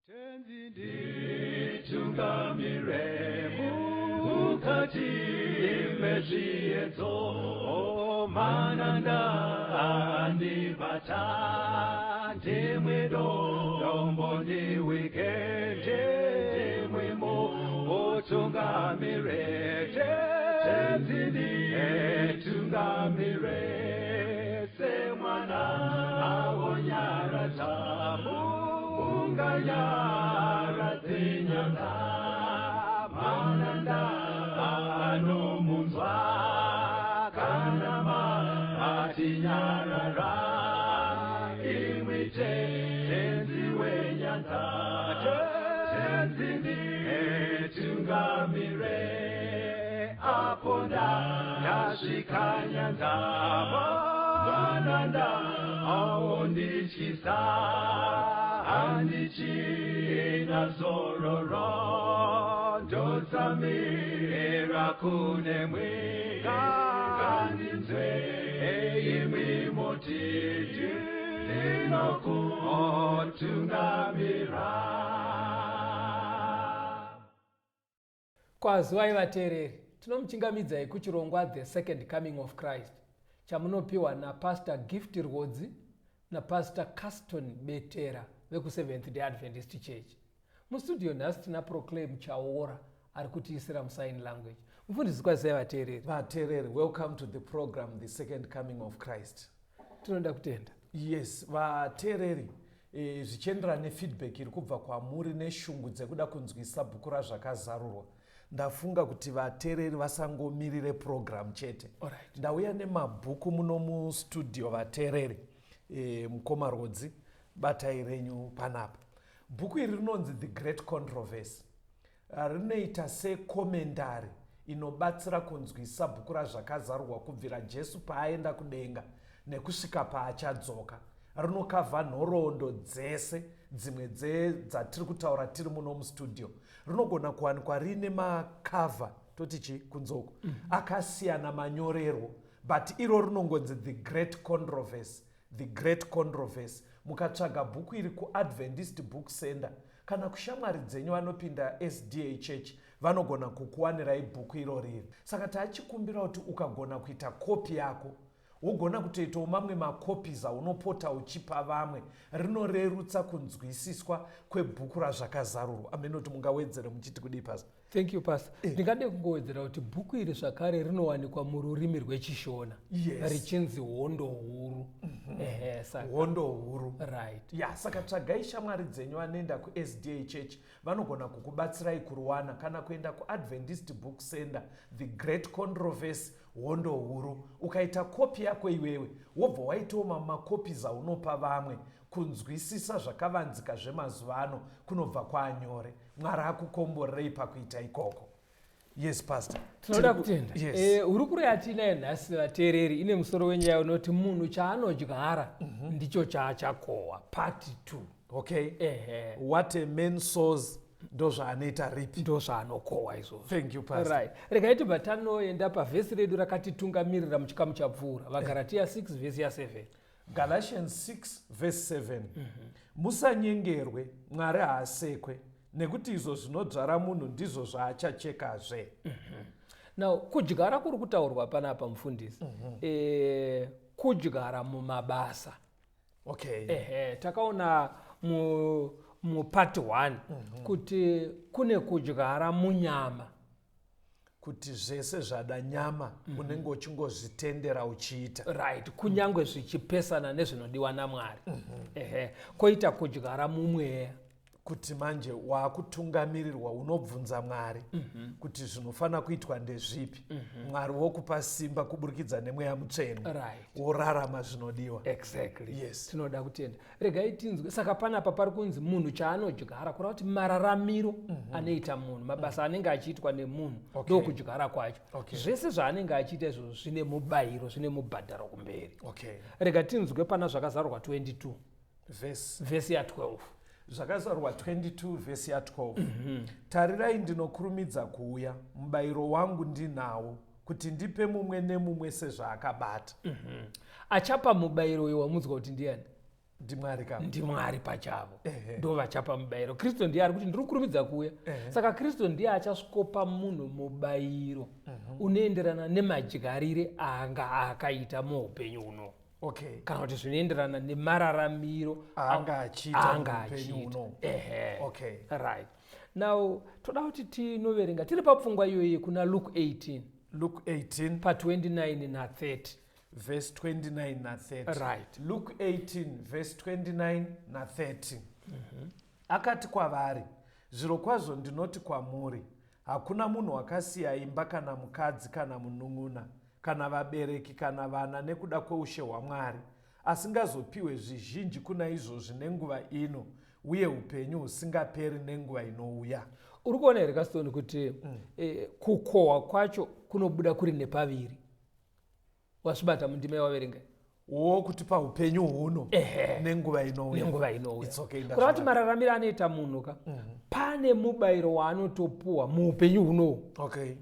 Tenzi nditungamire mukati mezviedzo, mananda andibata, ndimwi dombo ndiwike, ndimwi mutungamire. Tenzi nditungamire semwana awonyaradza munganyaradze nyanza, mananda anomunzwa kana matinyarara, imwi Tenzi wenyanza. Tenzi nditungamire apo ndasvika nyanza, mananda aondityisa, handichina zororo, ndotsamira kunemwi, ngandinzwe imwi moti ndinokutungamira. Kwaziwai vateereri, tinomuchingamidzai kuchirongwa The Second Coming of Christ chamunopiwa naPastor Gift Rwodzi naPastor Caston Betera vekuSeventh Day Adventist Church. Mustudio nhasi tina Proclaim Chaora ari kutiisira musign language. Mufundisi, kwazisai vateereri. Vateereri, welcome to the program The Second Coming of Christ. Tinoda kutenda. Yes, vateereri, zvichienderana nefeedback iri kubva kwamuri neshungu dzekuda kunzwisa bhuku raZvakazarurwa, ndafunga kuti vateereri vasangomirire program chete. Ndauya nemabhuku muno mustudio, vateereri. Mukoma Rodzi, batai renyu panapa. Bhuku iri rinonzi The Great Controversy. Rinoita secommentary inobatsira kunzwisa bhuku raZvakazarurwa kubvira Jesu paaenda kudenga nekusvika paachadzoka. Rinokavha nhoroondo dzese dzimwe dzatiri kutaura tiri muno mustudio. Rinogona kuwanikwa riine makavha, toti chi kunzoko, akasiyana manyorerwo, but iro rinongonzi The Great Controversy. The Great Controversy. Mukatsvaga bhuku iri kuAdventist Book Center kana kushamwari dzenyu vanopinda SDA Church, vanogona kukuwanirai bhuku iro riri. Saka tachikumbira kuti ukagona kuita kopi yako, wogona kutoitawo mamwe macopies aunopota uchipa vamwe, rinorerutsa kunzwisiswa kwebhuku raZvakazarurwa. Amenoti mungawedzere muchiti kudii, Pastor? Thank you, Pastor. Ndingade kungowedzera kuti bhuku iri zvakare rinowanikwa mururimi rweChishona richinzi Hondo Huru. Ehe, saka Hondo Huru. Right. Ya, saka tsvagai shamwari dzenyu vanoenda kuSDA Church, vanogona kukubatsirai kuruwana, kana kuenda kuAdventist Book Center, The Great Controversy, Hondo Huru. Ukaita kopi yako iwewe, wobva waitawo mamwe macopies aunopa vamwe, kunzwisisa zvakavanzika zvemazuva ano kunobva kwaanyore. Mwari akukomborerei pakuita ikoko. Yes, Pastor. Tinoda kutenda. Yes. Hurukuro yatinayo nhasi, vateereri, ine musoro wenyaya unoti munhu chaanodyara ndicho chaachakohwa, part 2. Okay. Ehe. What a man sows, ndo zvaanoita reap. Ndo zvaanokohwa izvozvo. Thank you, Pastor. Right, regai tibva tanoenda pavhesi redu rakatitungamirira muchikamu chapfuura, vaGaratiya 6 vhesi ya7. Galatians 6 verse 7. Musanyengerwe, Mwari haasekwe, nekuti izvo zvinodzvara munhu ndizvo zvaachachekazve. Now kudyara kuri kutaurwa panapa, mufundisi, kudyara mumabasa. Ehe, takaona mupart 1 kuti kune kudyara munyama, kuti zvese zvada nyama unenge uchingozvitendera uchiita. Right, kunyange zvichipesana nezvinodiwa naMwari. Ehe, koita kudyara mumweya, kuti manje waakutungamirirwa, unobvunza Mwari kuti zvinofanira kuitwa ndezvipi. Mwari wokupa simba kuburikidza neMweya Mutsvene, worarama zvinodiwa. Exactly. Yes. Tinoda kutenda. Regai tinzwe. Saka panapa pari kunzi munhu chaanodyara, kureva kuti mararamiro anoita munhu, mabasa anenge achiitwa nemunhu, ndokudyara kwacho. Zvese zvaanenge achiita izvozvo zvine mubayiro, zvine mubhadharo kumberi. Rega tinzwe pana Zvakazarurwa 22 Vhesi vhesi ya12. Zvakazarurwa 22 vhesi ya12. Tarirai, ndinokurumidza kuuya, mubayiro wangu ndinawo, kuti ndipe mumwe nemumwe sezvaakabata. Achapa mubayiro uyo wamunzwa kuti ndiani? Ndimwari ka. Ndimwari pachavo. Ehe. Ndo vachapa mubayiro. Kristu ndiye ari kuti ndiri kukurumidza kuuya. Saka Kristu ndiye achasvikopa munhu mubayiro unoenderana nemadyarire aanga akaita muupenyu huno, kana kuti zvinoenderana nemararamiro Aanga achiita aanga muupenyu achiita. huno. Ehe. Right, now toda kuti tinoverenga tiri papfungwa iyoyi kuna Luke 18. Luke 18. Pa29 na30. Verse 29 na30. Right. Luke 18 verse 29 na30. Akati kwavari, "Zvirokwazvo ndinoti kwamuri, hakuna munhu wakasiya imba kana mukadzi kana munun'una kana vabereki kana vana nekuda kweushe hwaMwari asingazopiwe zvizhinji kuna izvozvi nenguva ino, uye upenyu husingaperi nenguva inouya." Uri kuona here, Kastoni, kuti kukohwa kwacho kunobuda kuri nepaviri? Wasvibata mundima yawaverenga? Wo kuti paupenyu huno nenguva inouya. Nenguva inouya. It's okay, Kureva kuti ndazvibata. mararamiro anoita munhu ka, pane mubayiro waanotopuwa muupenyu hunohu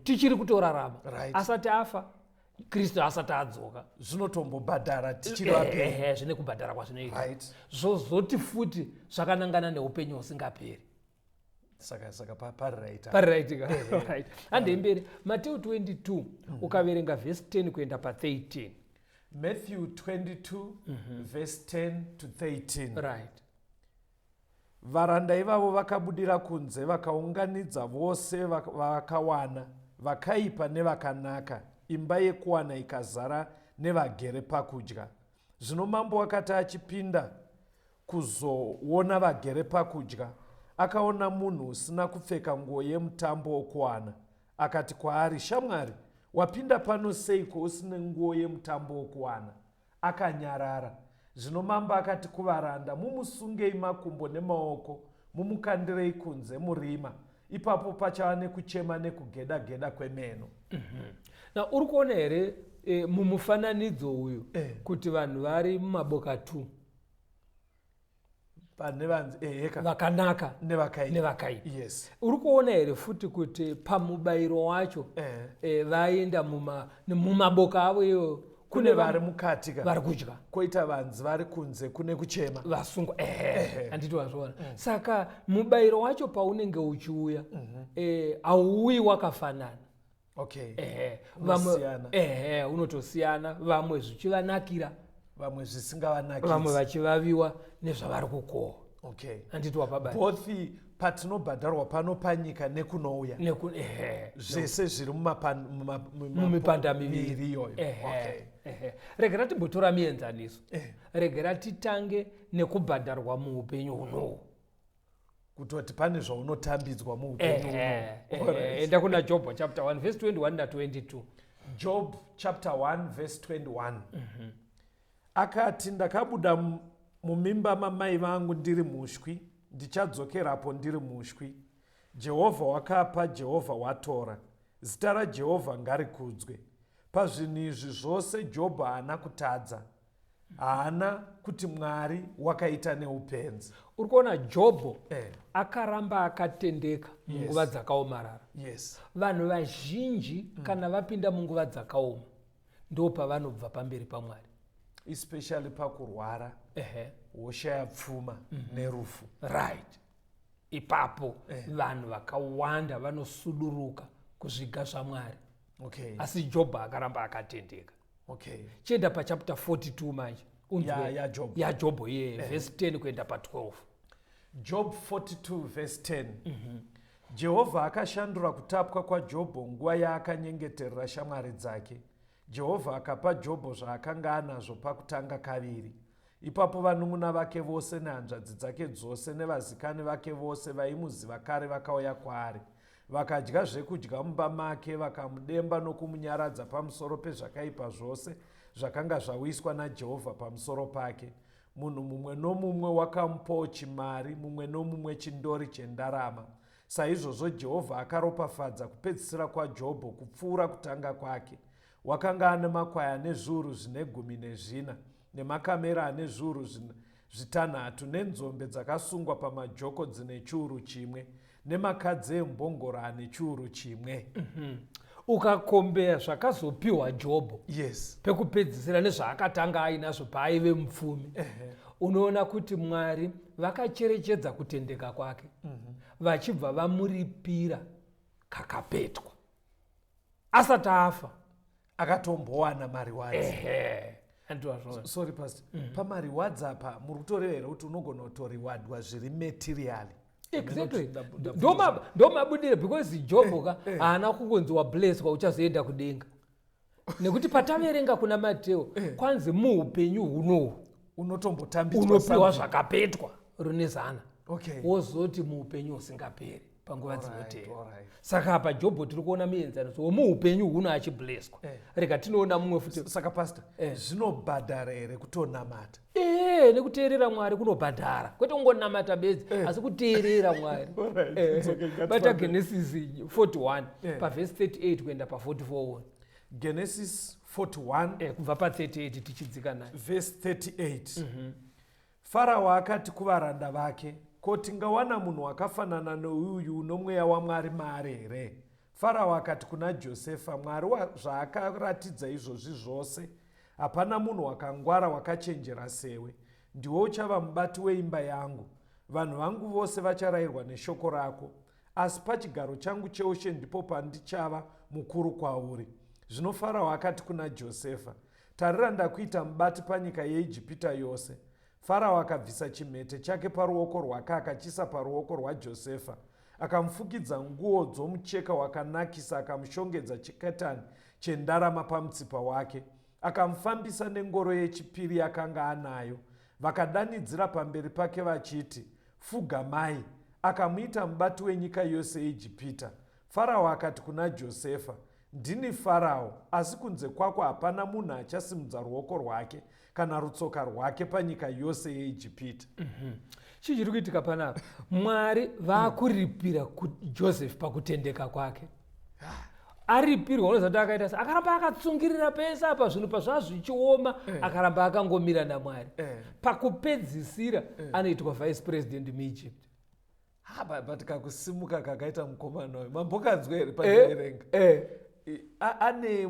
tichiri kutorarama, asati afa, Kristu asati adzoka. Zvinotombobhadhara tichiri vapenyu. Ehe, zvine kubhadhara kwazvinoita. Zvozoti futi zvakanangana neupenyu husingaperi. Saka pari right. Pari right ka? Right, handei mberi. Mateu 22, ukaverenga vhesi 10 kuenda pa13. Matthew 22 verse 10 to 13. Right. Varanda ivavo vakabudira kunze vakaunganidza vose vakawana, vakaipa nevakanaka, imba yekuwana ikazara nevagere pakudya. Zvino mambo akati achipinda kuzoona vagere pakudya, akaona munhu usina kupfeka nguo yemutambo wokuwana. Akati kwaari, "Shamwari, wapinda pano seiko usine nguo yemutambo wokuwana?" Akanyarara. Zvino mambo akati kuvaranda, "Mumusungei makumbo nemaoko, mumukandirei kunze murima. Ipapo pachava nekuchema nekugeda geda kwemeno." Na uri kuona here mumufananidzo uyu kuti vanhu vari mumaboka 2? Pane vanzi, eheka, vakanaka nevakaipa. Nevakaipa. Yes. Uri kuona here futi kuti pamubayiro wacho vaenda mumaboka avo iyoyo? Kune vari mukati ka, vari kudya, kwoita vanzi vari kunze kune kuchema. Vasungwa, ehe. Handiti wazviona? Saka mubayiro wacho paunenge uchiuya, hauuyi wakafanana. Ehe, vamwe Unosiyana. Ehe, unotosiyana, vamwe zvichivanakira, vamwe zvisingavanakidzi, vamwe vachivaviwa nezvavari kukohwa. Handiti wapabata? Both patinobhadharwa pano panyika nekunouya, Ehe. zvese zviri mumipanda miviri miviri iyoyo. Ehe, ehe. Regera timbotora mienzaniso. Regera titange nekubhadharwa muupenyu hunohu. Kutoti pane zvaunotambidzwa muupenyu huno. Enda kuna Jobho chapter 1 verse 21 na22. Job chapter 1 verse 21. Akati, "Ndakabuda mumimba mamai vangu ndiri mushwi, ndichadzokerapo ndiri mushwi. Jehovha wakapa, Jehovha watora, zita raJehovha ngarikudzwe." Pazvinhu izvi zvose Jobho haana kutadza, haana kuti Mwari wakaita neupenzi. Uri kuona Jobho akaramba akatendeka munguva dzakaomarara. Vanhu vazhinji kana vapinda munguva dzakaoma, ndo pavanobva pamberi paMwari. Especially pakurwara, woshaya pfuma nerufu. Right, ipapo vanhu vakawanda vanosuduruka kuzviga zvaMwari. Asi Jobho akaramba akatendeka. Chienda pachapter 42 manje, unzwe. YaJob. YaJobho iyeye, vhesi 10 kuenda pa12. Job 42 verse 10. Jehovha akashandura kutapwa kwaJobho nguva yaakanyengeterera shamwari dzake. Jehovha akapa Jobho zvaakanga anazvo pakutanga kaviri. Ipapo vanun'una vake vose nehanzvadzi dzake dzose nevazikani vake vose vaimuziva kare vakauya kwaari, vakadya zvekudya mumba make, vakamudemba nokumunyaradza pamusoro pezvakaipa zvose zvakanga zvauyiswa naJehovha pamusoro pake. Munhu mumwe nomumwe wakamupawo chimari, mumwe nomumwe chindori chendarama. Saizvozvo Jehovha akaropafadza kupedzisira kwaJobho kupfuura kutanga kwake. Wakanga ane makwai ane zviuru zvine 14, nemakamera ane zviuru 6, nenzombe dzakasungwa pamajoko dzine 1,000, nemakadzi embongoro ane 1,000. Ukakombeya zvakazopiwa Jobho pekupedzisira nezvaakatanga ainazvo paaive mupfumi, Unoona kuti Mwari vakacherechedza kutendeka kwake, vachibva vamuripira kakapetwa asati afa. Akatombowana marewards. Ehe, andizvazvona. Sorry, pastor, pamarewards apa muri kutoreva here kuti unogona kutorewardwa zviri materially? Exactly. Ndo mabudire, because Jobho ka haana kungonzi wablesswa, uchazoenda kudenga, nekuti pataverenga kuna Mateo kwanzi muupenyu hunohu unotombotambidzwa unopiwa something. Zvakapetwa rune zana, wozoti muupenyu husingaperi panguva dzinotevera. Saka apa Jobho tiri kuona muenzaniso womuupenyu huno achiblesswa. Rega tinoona mumwe futi. Saka pastor, zvinobhadhara here kutonamata? Ee, nekuteerera Mwari kunobhadhara, kwete kungonamata bedzi, asi kuteerera Mwari. Alright, it's okay, Bata ngatifambe. Genesis 41 pavhesi 38 kuenda pa44. Genesis 41. Kubva pa38 tichidzika nayo. Vhesi 38. Farao akati kuvaranda vake, "Ko tingawana munhu wakafanana neuyu nomweya waMwari maari here?" Farao akati kuna Josefa, "Mwari zvaakaratidza izvozvi zvose, hapana munhu wakangwara wakachenjera sewe. Ndiwe uchava mubati weimba yangu, vanhu vangu vose vacharayirwa neshoko rako, asi pachigaro changu cheushe ndipo pandichava mukuru kwauri." Zvino Farao akati kuna Josefa, "Tarira, ndakuita mubati panyika yeIjipita yose." Farao akabvisa chimhete chake paruoko rwake akachiisa paruoko rwaJosefa, akamufukidza nguo dzomucheka wakanakisa, akamushongedza chiketani chendarama pamutsipa wake, akamufambisa nengoro yechipiri yakanga anayo. Vakadanidzira pamberi pake vachiti, "Fugamai!" Akamuita mubati wenyika yose yeIjipita. Farao akati kuna Josefa, "Ndini Farao, asi kunze kwako hapana munhu achasimudza ruoko rwake kana rutsoka rwake panyika yose yeIjipita." Chii chiri kuitika panapa? Mwari vaakuripira Joseph pakutendeka kwake. Aripirwa, unoziva kuti akaita se akaramba akatsungirira pese apa zvinhu pazvaa zvichioma, akaramba akangomira naMwari. Pakupedzisira anoitwa vice president muEgypt. Ha, but kakusimuka kakaita mukomana uyu, mambokanzwa here pandaverenga? Ane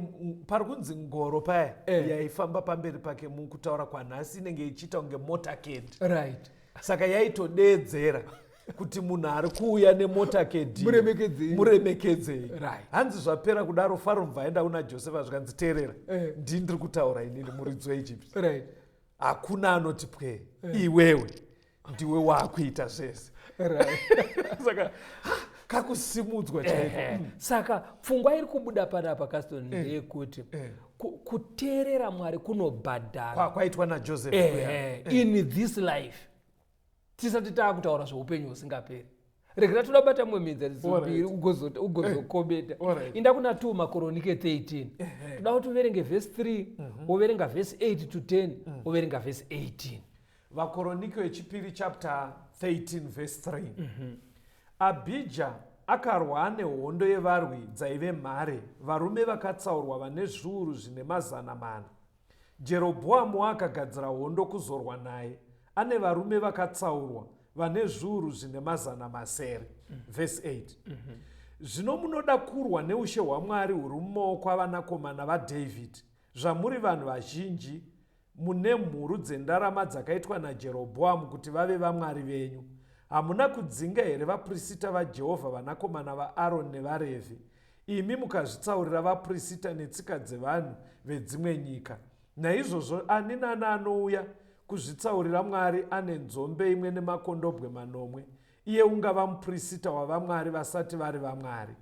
pari kunzi ngoro paya yaifamba pamberi pake, mukutaura kwanhasi inenge ichiita kunge motorcade. Saka yaitodeedzera kuti munhu ari kuuya nemotorcade Muremekedzei. Muremekedzei. Hanzi zvapera kudaro, Faro mubva aenda kuna Josefa, zvikanzi, "Teerera, ndini ndiri kutaura inini muridzi weEgypt. Hakuna anoti pwe, iwewe ndiwe waakuita zvese." Saka ha, kakusimudzwa chaiko. Saka pfungwa iri kubuda panapa, Caston, ndeyekuti kuteerera Mwari kunobhadhara. Kwaitwa naJoseph kuya. In this life, tisati taakutaura zveupenyu husingaperi. Regera toda bata mumwe mienzaniso mbiri, ugozokomenta. Inda kuna 2 Makoronike 13. Toda kuti uverenge vhesi 3, woverenga vhesi 8 to 10, woverenga vhesi 18. Vakoronike wechipiri chapter 13 verse 3. Abhija akarwa nehondo yevarwi dzaive mhare, varume vakatsaurwa vane zviuru zvine 400. Jerobhoamu akagadzira hondo kuzorwa naye ane varume vakatsaurwa vane zviuru zvine 600. Vhesi 8. Zvino munoda kurwa neushe hwaMwari huri mumaoko avanakomana vaDhavhidhi, zvamuri vanhu vazhinji mune mhuru dzendarama dzakaitwa naJerobhoamu kuti vave vamwari venyu. Hamuna kudzinga here vaprista vaJehovha, vanakomana vaAroni nevaRevhi, imi mukazvitsaurira vaprista netsika dzevanhu vedzimwe nyika? Naizvozvo ani nani anouya kuzvitsaurira Mwari ane nzombe imwe nemakondobwe manomwe, iye ungava muprista wavamwari vasati vari vamwari.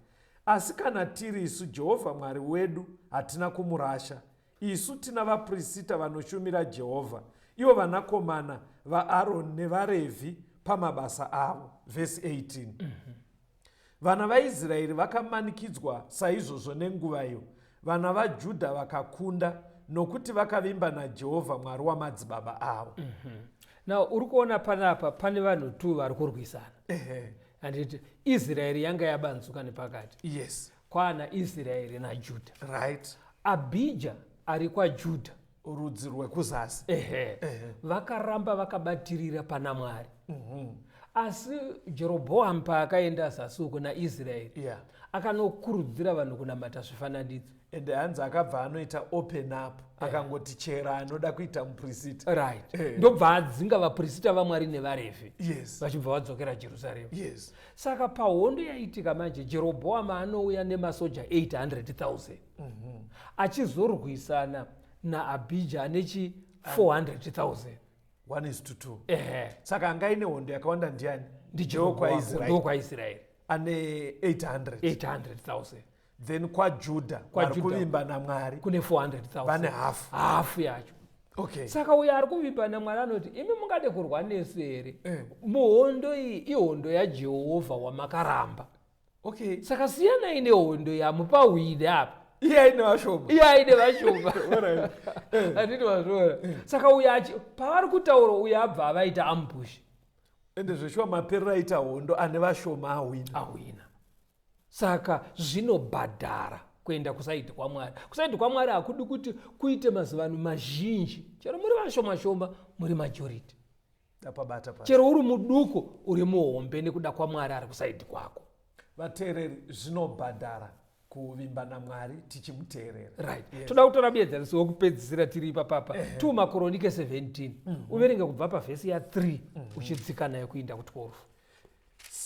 Asi kana tiri isu, Jehovha Mwari wedu hatina kumurasha. Isu tina vaprista vanoshumira Jehovha, ivo vanakomana vaAroni nevaRevhi pamabasa avo. Vhesi 18. Vana vaIsraeri vakamanikidzwa saizvozvo nenguva iyo, vana vaJudha vakakunda, nokuti vakavimba naJehovha Mwari wamadzibaba avo. Now uri kuona panapa pane vanhu tu vari kurwisana, handiti? Israeri yanga yabanzuka nepakati, kwana Israeri naJudha. Abhija ari kwaJudha, rudzi rwekuzasi. Ehe, vakaramba vakabatirira pana Mwari, asi Jerobhoamu paakaenda zasi uko naIsraeri, Akanokurudzira vanhu kunamata zvifananidzo. Ende hanzi akabva anoita open up, akangoti chera anoda kuita mupurisita. Right. Ndobva adzinga vapurisita vaMwari nevaRevhi. Vachibva vadzokera Jerusarema. Saka pahondo yaitika manje, Jerobhoamu anouya nemasoja 800,000 achizorwisana naAbhija anechi 400,000. 1 is to 2. Ehe. Saka anga aine hondo yakawanda ndiani? NdiJerobhoamu ndokwaIsraeri. Ane 800. 800,000. Then kwaJudha KwaJudha. vari kuvimba naMwari kune 400,000. Vane hafu. Hafu yacho. Saka uyo ari kuvimba naMwari anoti, imi mungade kurwa nesu here? Muhondo iyi ihondo yaJehovha wamakaramba. Saka siyanai nehondo yamupahwine apa. Iye aine vashoma. Iye aine vashoma. Handiti wazviona? Saka uyo pavari kutaura uyo abva avaita ambush. Ende zveshuwa maperero aita hondo ane vashoma ahwina. Ahwina. Saka zvinobhadhara kuenda kusaidi kwaMwari. Kusaidi kwaMwari hakudi kuti kuite mazuvanhu mazhinji. Chero muri vashoma shoma, muri majority. Ndapabata pa. Chero uri muduku, uri muhombe nekuda kwaMwari ari kusaidi kwako. Vateereri, zvinobhadhara kuvimba naMwari tichimuteerera. Right. Toda kutora muenzaniso wekupedzisira tiri ipapapa. 2 Makoronike 17. Uverenge kubva pavhesi ya 3 uchidzika nayo kuinda ku 12.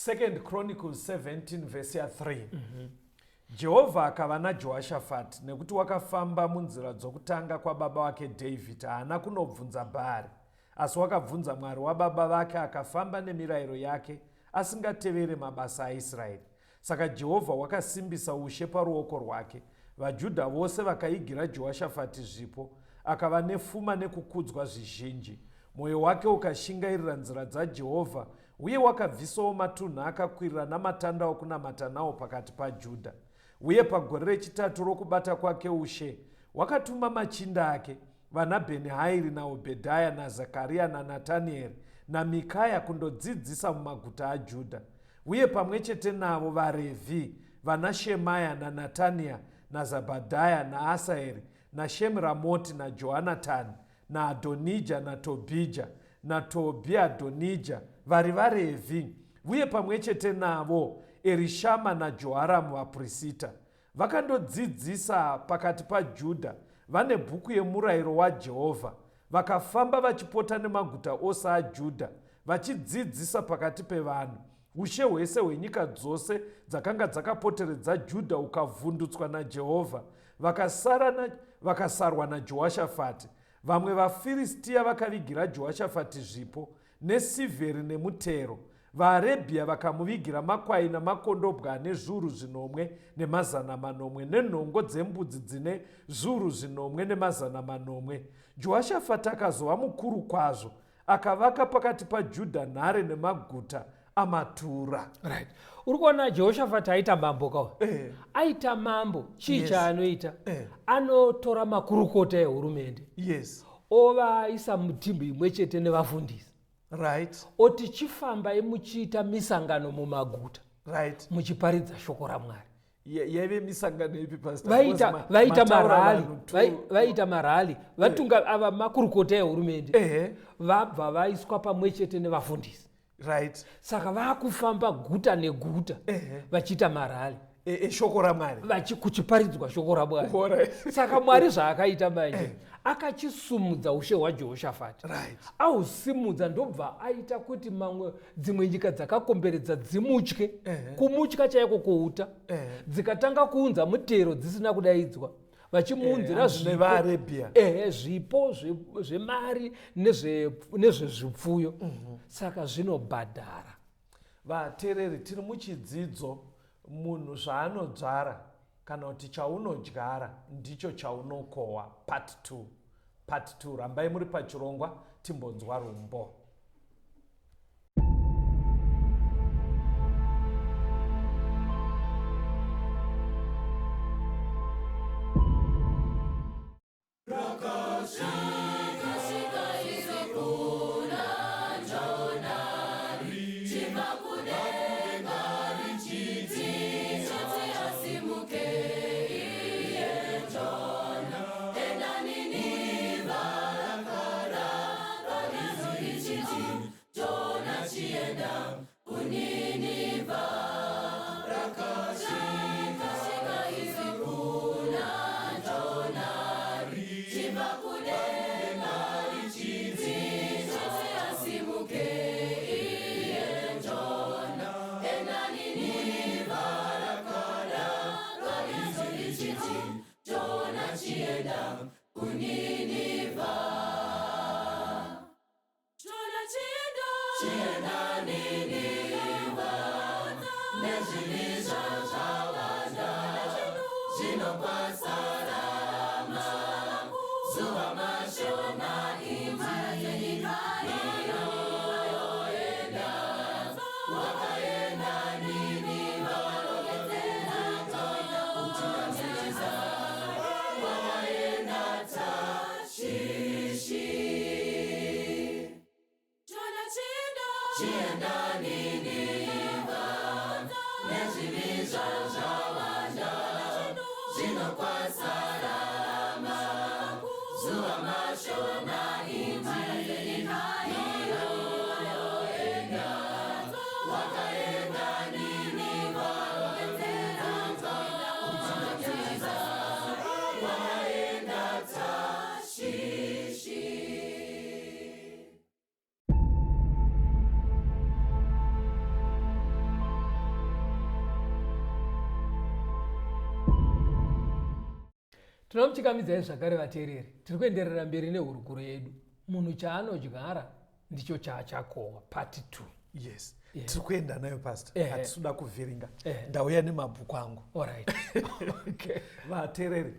2 Chronicles 17 vhesi ya 3. Jehovha akava naJehoshafati nekuti wakafamba munzira dzokutanga kwababa wake David, haana kunobvunza Bhaari, asi wakabvunza Mwari wababa vake, akafamba nemirayiro yake, asingatevere mabasa aIsraeri. Saka Jehovha wakasimbisa ushe paruoko rwake. VaJudha vose vakaigira Jehoshafati zvipo, akava nefuma nekukudzwa zvizhinji. Mwoyo wake ukashingairira nzira dzaJehovha, uye wakabvisawo matunhu akakwirira namatanda okunamata nawo pakati paJudha. Uye pagore rechitatu rokubata kwake ushe, wakatuma machinda ake, vana Bhenihairi naObhedhaya naZakaria naNatanieri naMikaya kundodzidzisa mumaguta aJudha. Uye pamwe chete navo vaRevhi, vana Shemaya naNatania naZabhadhaya naAsaeri naShemiramoti naJohanatani naAdhonija naTobhija naTobhiadhonija vari vaRevhi, uye pamwe chete navo Erishama naJoharamu vaPrisita. Vakandodzidzisa pakati paJudha vane bhuku yemurayiro waJehovha, vakafamba vachipota nemaguta ose aJudha vachidzidzisa pakati pevanhu. Ushe hwese hwenyika dzose dzakanga dzakapoteredza Judha ukavhundutswa naJehovha. Vakasarwa naJehoshafati. Vamwe vaFiristia vakavigira Jehoshafati zvipo, nesirvheri nemutero. VaArebhia vakamuvigira makwai namakondobwa ane zviuru zvinomwe nemazana manomwe, nenhongo dzembudzi dzine zviuru zvinomwe nemazana manomwe. Jehoshafati akazova mukuru kwazvo, akavaka pakati paJudha nhare nemaguta amatura. Right. Uri kuona Jehoshafati aita mambo kawa? Aita mambo, chii chaanoita? Anotora makurukota ehurumende. Ovaisa mutimbu imwe chete nevafundisi. Oti chifambai muchiita misangano mumaguta. Muchiparidza shoko raMwari. Yaive misangano ipi, Pastor? Vaita Because mataura vanhu two vaita marali. Vatunga ava makurukota ehurumende. Vabva vaiswa pamwe chete nevafundisi. Saka vakufamba guta neguta vachiita marali. Shoko raMwari. Kuchiparidzwa shoko raMwari. Saka Mwari zvaakaita manje, akachisumudza ushe hwaJehoshafati. Ausimudza ndobva aita kuti dzimwe nyika dzakakomberedza dzimutye. Kumutya chaiko kuuta. Dzikatanga kuunza mutero dzisina kudaidzwa. Vachimuunzira zvipo. NevaArabia. Zvipo zvemari nezvezvipfuyo. Saka zvinobhadhara. Vateereri, tiri muchidzidzo munhu zvaanodzvara kana kuti chaunodyara ndicho chaunokohwa, part 2. Part 2, rambai muri pachirongwa timbonzwa rumbo. zvawanda zvino kwasarama zuva mashoma indi wakaenda niniva kutiza waenda Tashishi. Tinomuchikamidzai zvakare vateereri, tiri kuenderera mberi nehurukuro yedu. Munhu chaanodyara ndicho chaachakohwa, part 2. Yes, tiri kuenda nayo pastor, hatisi kuda kuvhiringa. Ndauya nemabhuku angu. Alright. Okay. Vateereri,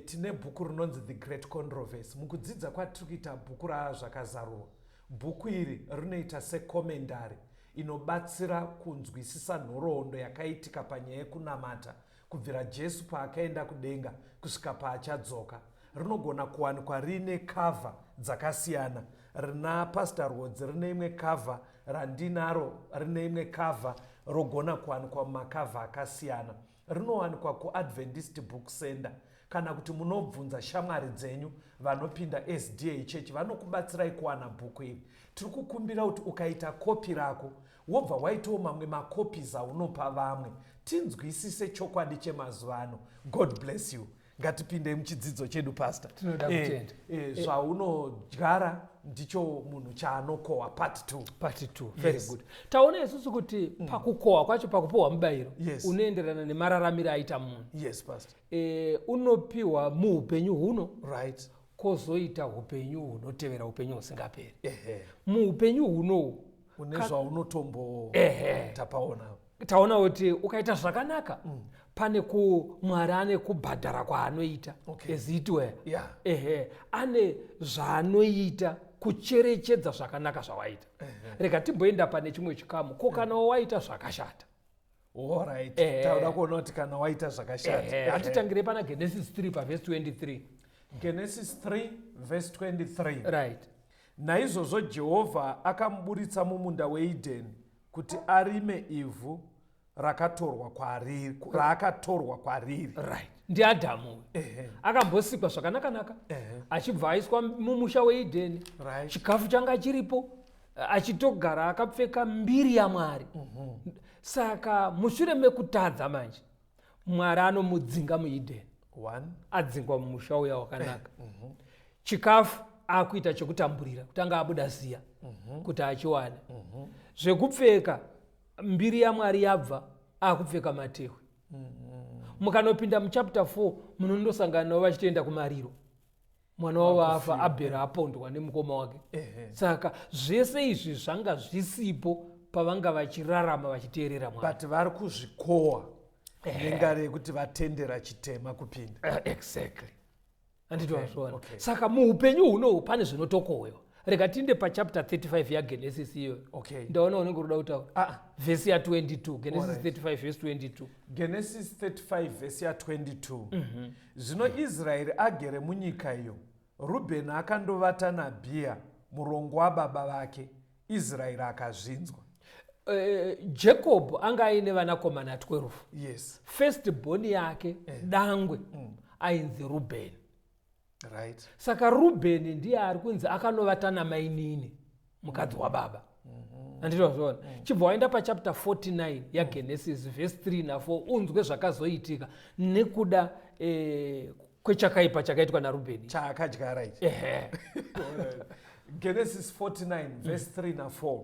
tine bhuku rinonzi The Great Controversy. Mukudzidza kwatiri kuita bhuku raZvakazarurwa, bhuku iri rinoita secommentary inobatsira kunzwisisa nhoroondo yakaitika panyaya yekunamata kubvira Jesu paakaenda kudenga kusvika paachadzoka. Rinogona kuwanikwa riine cover dzakasiyana. Rina Pastor Rwodzi rine imwe cover, randinaro rine imwe cover, rogona kuwanikwa mumakavha akasiyana. Rinowanikwa kuAdventist Book Center kana kuti munobvunza shamwari dzenyu vanopinda SDA Church vanokubatsirai kuwana bhuku iri. Tiri kukumbira kuti ukaita kopi rako wobva waitawo mamwe macopies aunopa vamwe tinzwisise chokwadi chemazuva ano. God bless you. Ngatipindei muchidzidzo chedu pastor. Tinoda kutenda. Zvaunodyara ndicho munhu chaanokohwa, part 2. Part 2, very good. Taona isusu kuti pakukohwa kwacho, pakupiwa mubayiro, unoenderana nemararamiro aita munhu. Yes, pastor. Unopiwa muupenyu huno, kwozoita upenyu hunotevera, upenyu husingaperi. Muupenyu hunohu une zvaunotombo tapaona. Taona kuti ukaita zvakanaka, pane ku Mwari ane kubhadhara kwaanoita, as it were. Ehe, ane zvaanoita kucherechedza zvakanaka zvawaita. Rega timboenda pane chimwe chikamu. Ko kana waita zvakashata? Alright. Tauda kuona kuti kana waita zvakashata. Hatitangire pana Genesis 3 pavhesi 23. Genesis 3 verse 23. Right. Naizvozvo Jehovha akamuburitsa mumunda weEdeni kuti arime ivhu rakatorwa kwariri, raakatorwa kwariri. Right, ndiAdhamu uyu. Akambosikwa zvakanaka-naka, achibva aiswa mumusha weEdeni. Chikafu changa chiripo, achitogara akapfeka mbiri yaMwari. Saka mushure mekutadza manje, Mwari anomudzinga muEdeni. One. Adzingwa mumusha uya wakanaka. Chikafu akuita chekutamburira kutanga abuda ziya kuti achiwane. Zvekupfeka, mbiri yaMwari yabva, akupfeka matehwe. Mukanopinda muchapter 4 munondosangana navo vachitoenda kumariro. Mwana wavo afa, Abhera apondwa nemukoma wake. Saka zvese izvi zvanga zvisipo pavanga vachirarama vachiteerera Mwari. But vari kuzvikohwa nengari yekuti vatendera chitema kupinda. Exactly. Handiti wazviona? Saka muupenyu hunohu pane zvinotokohwewa. Rega tiinde pachapter 35 yaGenesis iyoyo. Ndaona unenge uroda kutaura. Vhesi ya22, Genesis 35 vhesi 22. Genesis 35 vhesi ya22. Zvino Israeri agere munyika iyo, Rubheni akandovata naBhiya, murongo wababa vake. Israeri akazvinzwa. Jacob anga aine vanakomana 12. First born yake, dangwe, ainzi Rubheni. Saka Rubheni ndiye ari kunzi akanovata namainini, mukadzi wababa. Handiti wazviona? Chibva waenda pachapter 49 yaGenesis verse 3 na4, unzwe zvakazoitika nekuda kwechakaipa chakaitwa naRubheni. Chaakadyara ichi. Genesis 49 verse 3 na4.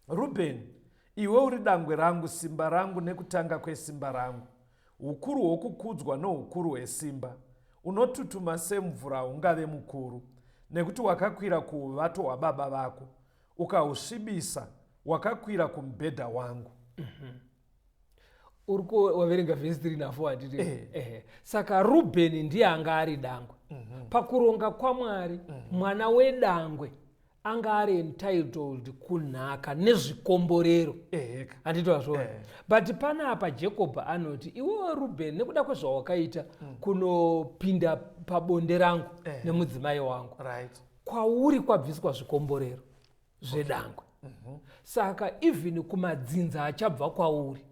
Rubheni, iwe uri dangwe rangu, simba rangu nekutanga kwesimba rangu, ukuru hwokukudzwa noukuru hwesimba. Unotutuma semvura, hungave mukuru, nekuti wakakwira kuuvato hwababa vako, ukahusvibisa, wakakwira kumubhedha wangu. Uri waverenga vhesi 3 na4, handiti? Saka Rubheni ndiye anga ari dangwe. Pakuronga kwaMwari, mwana wedangwe anga ari entitled kunhaka nezvikomborero. Handiti wazviona? But panapa Jacob anoti, iwewe Rubheni, nekuda kwezvawakaita kunopinda pabonde rangu nemudzimai wangu, kwauri kwabviswa zvikomborero zvedangwe. Saka even kumadzinza achabva kwauri,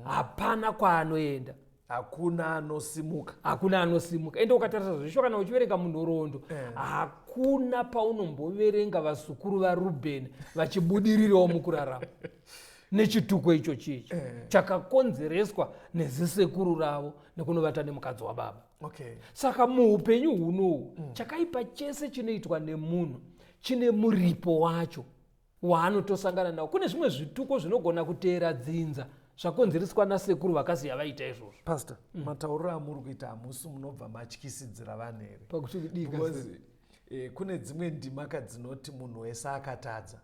Hapana kwaanoenda. Hakuna anosimuka. Hakuna anosimuka. Ende ukatarisa zvisho, kana uchiverenga munhoroondo, hakuna paunomboverenga vazukuru vaRubheni vachibudirirawo mukurarama nechituko icho chichi chakakonzereswa nezisekuru ravo nekunovata nemukadzi wababa. Saka muupenyu hunohu, chakaipa chese chinoitwa nemunhu chine muripo wacho waanotosangana nawo. Kune zvimwe zvituko zvinogona kuteera dzinza zvakonzereswa nasekuru vakasiya vaita izvozvo. Pastor, matauriro amuri kuita, hamusi munobva matyisidzira vanhu here? Pakuti kudika? Because kune dzimwe ndima dzinoti munhu wese akatadza.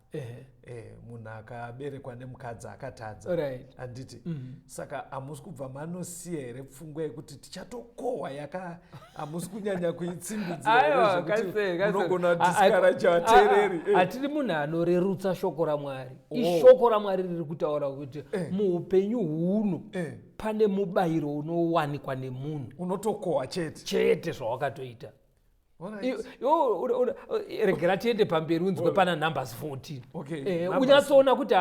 Munhu akaberekwa nemukadzi akatadza. Handiti? Saka hamusi kubva manosiya here pfungwa yekuti tichatokohwa yaka hamusi kunyanya kuitsimbidzira here? Aiwa, zvekuti Kaseri. munogona discourage vateereri. Hatiri munhu anorerutsa shoko raMwari. Ishoko raMwari riri kutaura kuti muupenyu huno pane mubayiro unowanikwa nemunhu. Unotokohwa chete. Chete zvawakatoita. Iwe regera tiende pamberi unzwe pana Numbers 14. Okay, Numbers. Unyatsoona kuti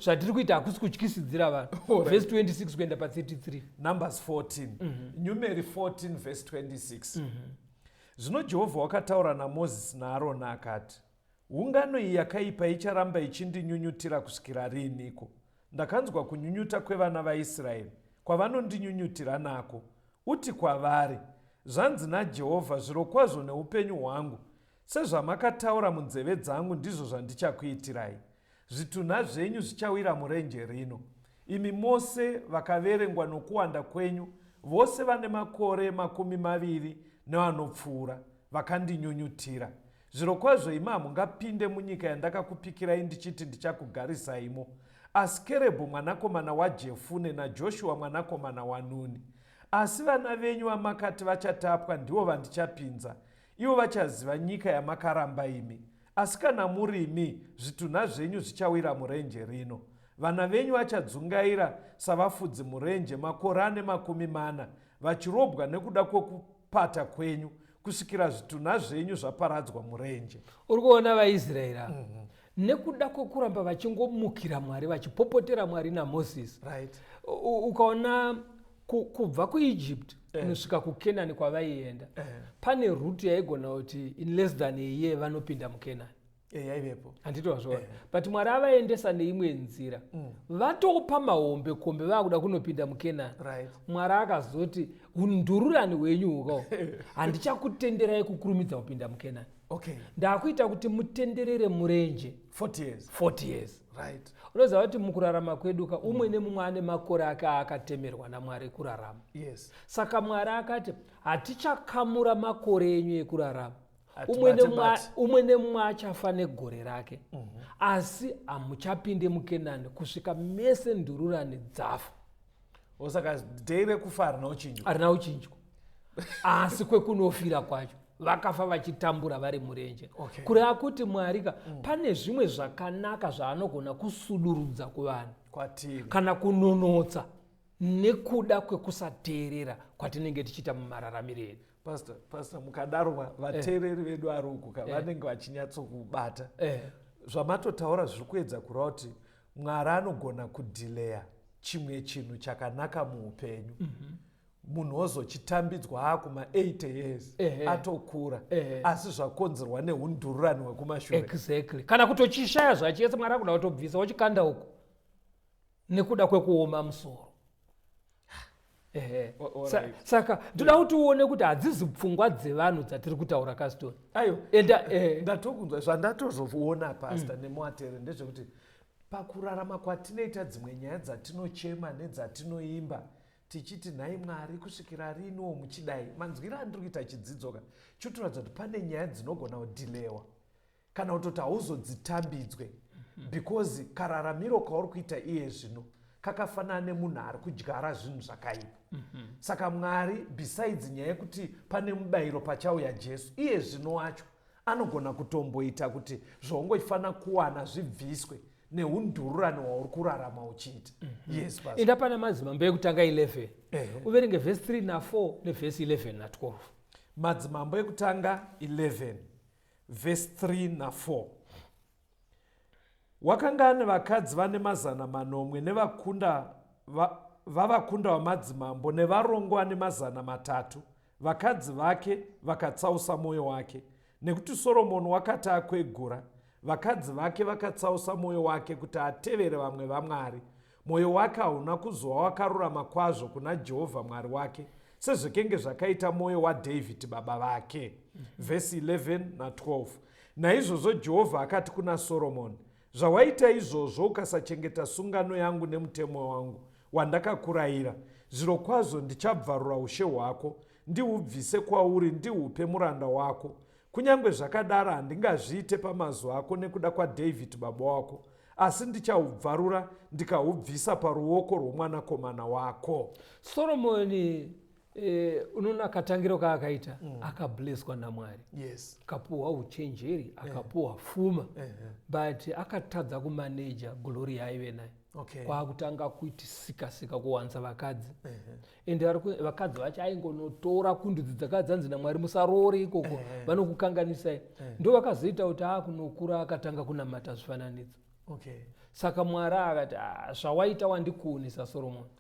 zvatiri kuita hakusi kutyisidzira vanhu. Vhesi 26 kuenda pa33. Numbers 14, Numeri 14 verse 26. Zvino Jehovha wakataura naMozisi naAroni akati, "Ungano iyi yakaipa icharamba ichindinyunyutira kusvikira riiniko? Ndakanzwa kunyunyuta kwevana vaIsraeri kwavanondinyunyutira nako. Uti kwavari, 'Zvanzi naJehovha, zvirokwazvo neupenyu hwangu, sezvamakataura munzeve dzangu, ndizvo zvandichakuitirai. Zvitunha zvenyu zvichawira murenje rino, imi mose vakaverengwa nokuwanda kwenyu, vose vane makore 20 nevanopfuura vakandinyunyutira. Zvirokwazvo imi hamungapinde munyika yandakakupikirai ndichiti ndichakugarisaimo, asi Kerebhu mwanakomana waJefune naJoshua mwanakomana waNuni. Asi vana venyu vamakati vachatapwa ndivo vandichapinza, ivo vachaziva nyika yamakaramba imi. Asi kana murimi, zvitunha zvenyu zvichawira murenje rino. Vana venyu vachadzungaira savafudzi murenje makore ane 40, vachirobwa nekuda kwekupata kwenyu, kusvikira zvitunha zvenyu zvaparadzwa murenje." Uri kuona vaIsraeri ava, nekuda kwekuramba vachingomukira Mwari, vachipopotera Mwari naMozisi, ukaona kubva kuEgypt kunosvika kuKenani kwavaienda, pane route yaigona kuti in less than a year vanopinda muKenani. Yaivepo. Handiti wazviona? But Mwari avaendesa neimwe nzira. Vatopa mahombe kombe vaakuda kunopinda muKenani, Mwari akazoti, "Undururani hwenyu hukawo, handichakutenderai kukurumidza kupinda muKenani. Ndakuita kuti mutenderere murenje 40 years." 40 years. Unoziva kuti mukurarama kwedu ka, umwe nemumwe ane makore ake aakatemerwa naMwari kurarama. Saka Mwari akati, "Hatichakamura makore enyu ekurarama. Umwe Hatibate nemumwe bate. Umwe nemumwe achafa negore rake, asi hamuchapinde muKenani kusvika mese ndururani dzafa." Saka day rekufa harina uchinjwa? Harina uchinjwa, asi kwekunofira kwacho vakafa vachitambura vari murenje. Kureva kuti Mwari ka, pane zvimwe zvakanaka zvaanogona kusudurudza kuvanhu kwatiri kana kunonotsa nekuda kwekusateerera kwatinenge tichiita mumararamiro edu. Pastor, mukadaro vateereri vedu ari uku ka, vanenge vachinyatsokubata. Zvamatotaura zviri kuedza kureva kuti Mwari anogona kudhileya chimwe chinhu chakanaka muupenyu, munhu ozochitambidzwa akuma 80 years, atokura, asi zvakonzerwa neundururani hwekumashure. Exactly. Kana kutochishaya zvachese, Mwari akuda kutobvisa wochikanda uko nekuda kwekuoma musoro. Ehe. Saka ndoda kuti uone kuti hadzizi pfungwa dzevanhu dzatiri kutaura, Caston. Ayo. Enda. Ndatokunzwa. Zvandatozoona, Pastor nemuatere, ndezvekuti pakurarama kwatinoita, dzimwe nyaya dzatinochema nedzatinoimba tichiti, "Nhai Mwari, kusvikira riniwo muchidai?" Manzwiro andiri kuita chidzidzo ka, chotoratidza kuti pane nyaya dzinogona kudhilewa kana kutoti hauzodzitambidzwe, because kararamiro kauri kuita iye zvino kakafanana nemunhu ari kudyara zvinhu zvakaipa. Saka Mwari, besides nyaya yekuti pane mubayiro pachauya Jesu, iye zvino wacho anogona kutomboita kuti zvaungofanira kuwana zvibviswe neundururani hwauri kurarama uchiita. Yes, Pastor. Enda pana Madzimambo Ekutanga 11, uverenge vhesi 3 na4 nevhesi 11 na12. Madzimambo Ekutanga 11 vhesi 3 na4. Wakanga ane vakadzi vane 700 nevakunda vavakunda vamadzimambo nevarongo ane 300, vakadzi vake vakatsausa mwoyo wake. Nekuti Soromoni wakati akwegura, vakadzi vake vakatsausa mwoyo wake kuti atevere vamwe vamwari. Mwoyo wake hauna kuzova wakarurama kwazvo kuna Jehovha Mwari wake, sezvekenge zvakaita mwoyo waDhavhidhi baba vake. Vhesi 11 na12. Naizvozvo Jehovha akati kuna Soromoni, Zvawaita izvozvo ukasachengeta sungano yangu nemutemo wangu wandakakurayira, zvirokwazvo ndichabvarura ushe hwako, ndihubvise kwauri ndihupe muranda wako. Kunyange zvakadaro handingazviite pamazuva ako nekuda kwaDhavhidhi baba wako, asi ndichahubvarura ndikahubvisa paruoko rwomwanakomana wako. Soromoni unoona katangiro kaakaita, akableswa naMwari, akapuhwa uchenjeri, akapuhwa fuma, but akatadza kumaneja glory yaaive nayo. Kwakutanga kuiti sika sika kuwanza vakadzi, ende vakadzi vacho aingonotora kundudzi dzakadzi dzanzi naMwari musaroore ikoko, vanokukanganisai. Ndo vakazoita kuti aakunokura akatanga kunamata zvifananidzo. Saka Mwari akati, "Ah, zvawaita wandikuunisa, Soromoni.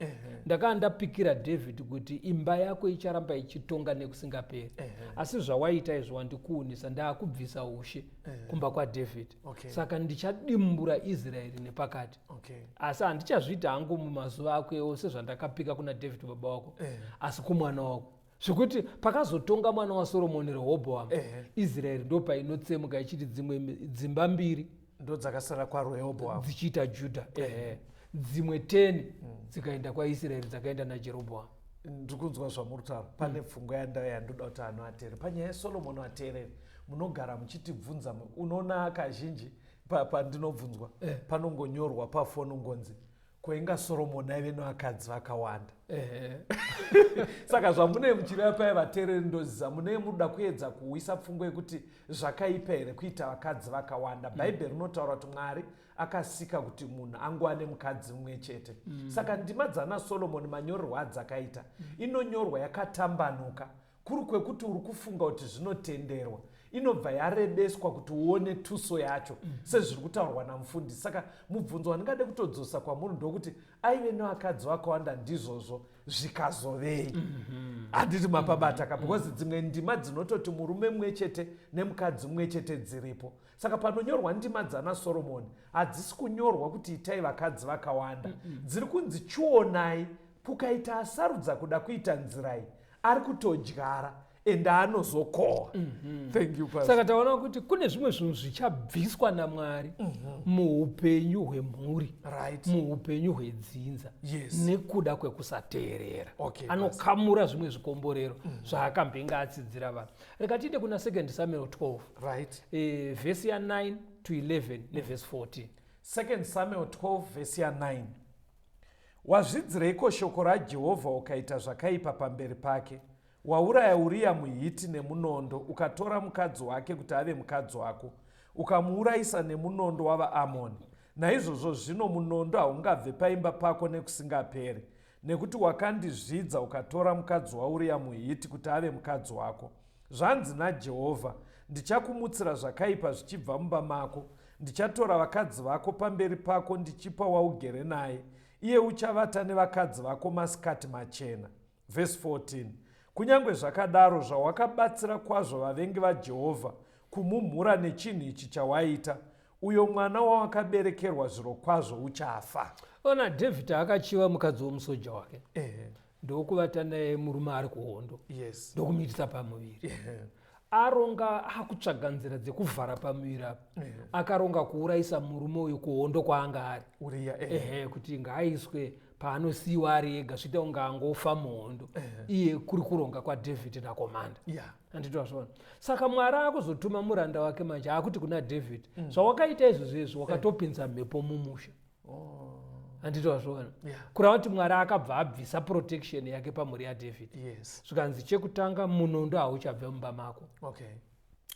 Ndakanga ndapikira David kuti imba yako icharamba ichitonga nekusingaperi, asi zvawaita izvo wandikuunisa, ndaakubvisa ushe kumba kwaDavid. Saka ndichadimbura Israeri nepakati, asi handichazviita hangu mumazuva ako ose zvandakapika kuna David baba wako, asi kumwana wako." Zvekuti pakazotonga mwana waSoromoni, Rehobhoamu, Israeri ndo painotsemuka ichiti dzimwe dzimba mbiri ndo dzakasara kwaRehobhoamu dzichiita Judha, ehe, dzimwe 10 dzikaenda kwaIsraeri, dzakaenda naJerobhoamu. Ndiri kunzwa zvamuri kutaura. Pane pfungwa yandoda kuti anhu ateerere panyaya yaSolomoni. Ateerere, munogara muchitibvunza, unoona kazhinji pandinobvunzwa panongonyorwa pafoni ngonzi, "Koinga Soromoni aive nevakadzi vakawanda?" Saka zvamunee muchireva paya, vateereri, ndoziva munee munoda kuedza kuuyisa pfungwa yekuti zvakaipa here kuita vakadzi vakawanda. Bhaibheri rinotaura kuti Mwari akasika kuti munhu angoane mukadzi mumwe chete. Saka ndima dzana Solomoni, manyorerwo adzakaita, inonyorwa yakatambanuka kuri kwekuti uri kufunga kuti zvinotenderwa, inobva yarebeswa kuti uone tuso yacho sezviri kutaurwa namufundisi. Saka mubvunzo wandingade kutodzosa kwamuri ndokuti, aive nevakadzi vakawanda ndizvozvo, zvikazovei? Handiti mapabata ka? Because dzimwe ndima dzinototi murume mumwe chete nemukadzi mumwe chete dziripo. Saka panonyorwa ndima dzana Soromoni, hadzisi kunyorwa kuti itai vakadzi vakawanda. Dziri kunzi chionai, kukaita asarudza kuda kuita nzirai, ari kutodyara ende anozokohwa. Thank you, Pastor. Saka taona kuti kune zvimwe zvinhu zvichabviswa naMwari muupenyu hwemhuri, muupenyu hwedzinza, nekuda kwekusateerera. Anokamura zvimwe zvikomborero zvaakambenge atsidzira vanhu. Rega tiinde kuna 2 Samuel 12, vhesi ya9 to 11 nevhesi 14. 2 Samuel 12 vhesi ya9. Wazvidzireiko shoko raJehovha ukaita zvakaipa pamberi pake? Wauraya Uriya muHiti nemunondo, ukatora mukadzi wake kuti ave mukadzi wako, ukamuurayisa nemunondo wavaAmoni. Naizvozvo zvino munondo haungabve paimba pako nekusingaperi, nekuti wakandizvidza ukatora mukadzi waUriya muHiti kuti ave mukadzi wako. Zvanzi naJehovha, ndichakumutsira zvakaipa zvichibva mumba mako. Ndichatora vakadzi vako pamberi pako ndichipa waugere naye, iye uchavata nevakadzi vako masikati machena. Vhesi 14. Kunyange zvakadaro, zvawakabatsira kwazvo vavengi vaJehovha kumumhura nechinhu ichi chawaita, uyo mwana wawakaberekerwa zvirokwazvo uchafa. Ona, David akachiva mukadzi womusoja wake, ndokuvata naye murume ari kuhondo, ndokumuitisa pamuviri. Aronga akutsvaga nzira dzekuvhara pamuviri apa, akaronga kuurayisa murume uyu kuhondo kwaanga ari. Uriya. Ehe, kuti ngaaiswe paanosiyiwa ari ega, zviita kunge angofa muhondo iye, kuri kuronga kwaDavid nakomanda. Handiti wazviona? Saka Mwari akuzotuma muranda wake manje, akuti kuna David, "Zvawakaita izvozvo izvi, wakatopinza mhepo mumusha." Handiti wazviona? Kureva kuti Mwari akabva abvisa protection yake pamhuri yaDavid. Zvikanzi chekutanga, munondo hauchabve mumba mako.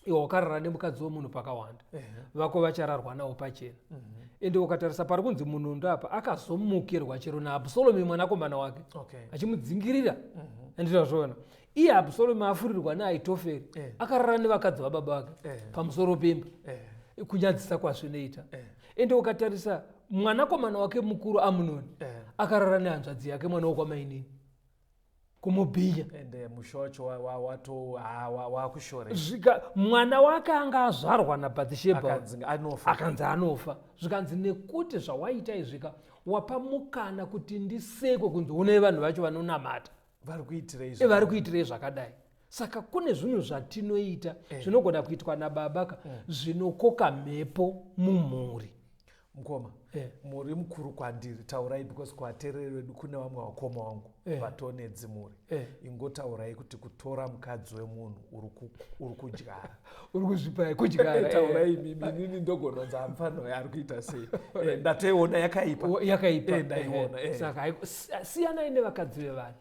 Iwe wakarara nemukadzi wemunhu pakawanda, vako vachararwa nawo pachena. Ende ukatarisa pari kunzi munondo apa, akazomukirwa chero naAbsalomi mwanakomana wake achimudzingirira. Handiti wazviona? Iye Absalomi afurirwa naAitoferi, akarara nevakadzi vababa vake pamusoro pemba. Kunyadzisa kwazvinoita. Ende ukatarisa Mwanakomana wake mukuru Amunoni akarara nehanzvadzi yake, mwana wokwamainini, kumubhinya. Ende musha wacho wakushoreka. Zvika mwana wake anga azvarwa naBhathishebha Akanzi anofa. Akanzi anofa. Zvikanzi nekuti zvawaita izvika, wapa mukana kuti ndisekwe, kunzi une vanhu vacho vanonamata vari kuitirei? Vari kuitirei zvakadai? Saka kune zvinhu zvatinoita zvinogona kuitwa nababa ka, zvinokoka mhepo mumhuri. Mukoma, muri mukuru kwandiri, taurai, because kuvateereri vedu kune vamwe vakoma vangu vatone dzimuri. Ingotaurai kuti kutora mukadzi wemunhu uri kudyara. Uri kuzvipa kudyara. Taurai imimi, inini ndogononza hamufano ari kuita sei. Ndatoiona yakaipa. Yakaipa. Ndaiona. Saka siyanai nevakadzi vevanhu.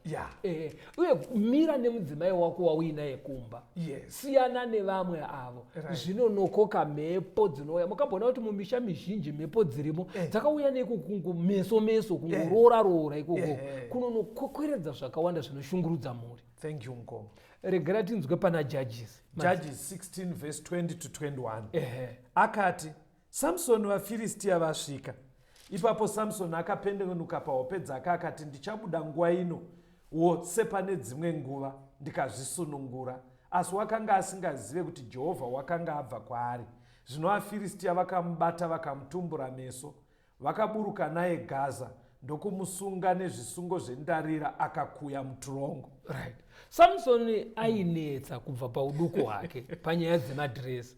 Uye mira nemudzimai wako wauinaye kumba. Siyana nevamwe avo. Zvinonokoka mhepo dzinouya. Mukamboona kuti mumisha mizhinji mhepo dzirimo dzakauya neiko? Meso meso, kungoroora roora ikoko kunonokokweredza zvakawanda zvinoshungurudza mhuri. Thank you, mukoma. Regera tinzwe pana Judges. Judges 16 verse 20 to 21. Ehe. Akati, "Samsoni, vaFiristiya vasvika." Ipapo Samsoni akapendenuka pahope dzake akati, "Ndichabuda nguva ino wo sepane dzimwe nguva, ndikazvisunungura." Asi wakanga asingazive kuti Jehovha wakanga abva kwaari. Zvino vaFiristiya vakamubata, vakamutumbura meso, vakaburuka naye Gaza, ndokumusunga nezvisungo zvendarira, akakuya muturongo. Right, Samsoni ainetsa kubva pauduku hwake panyaya dzemadhiresi,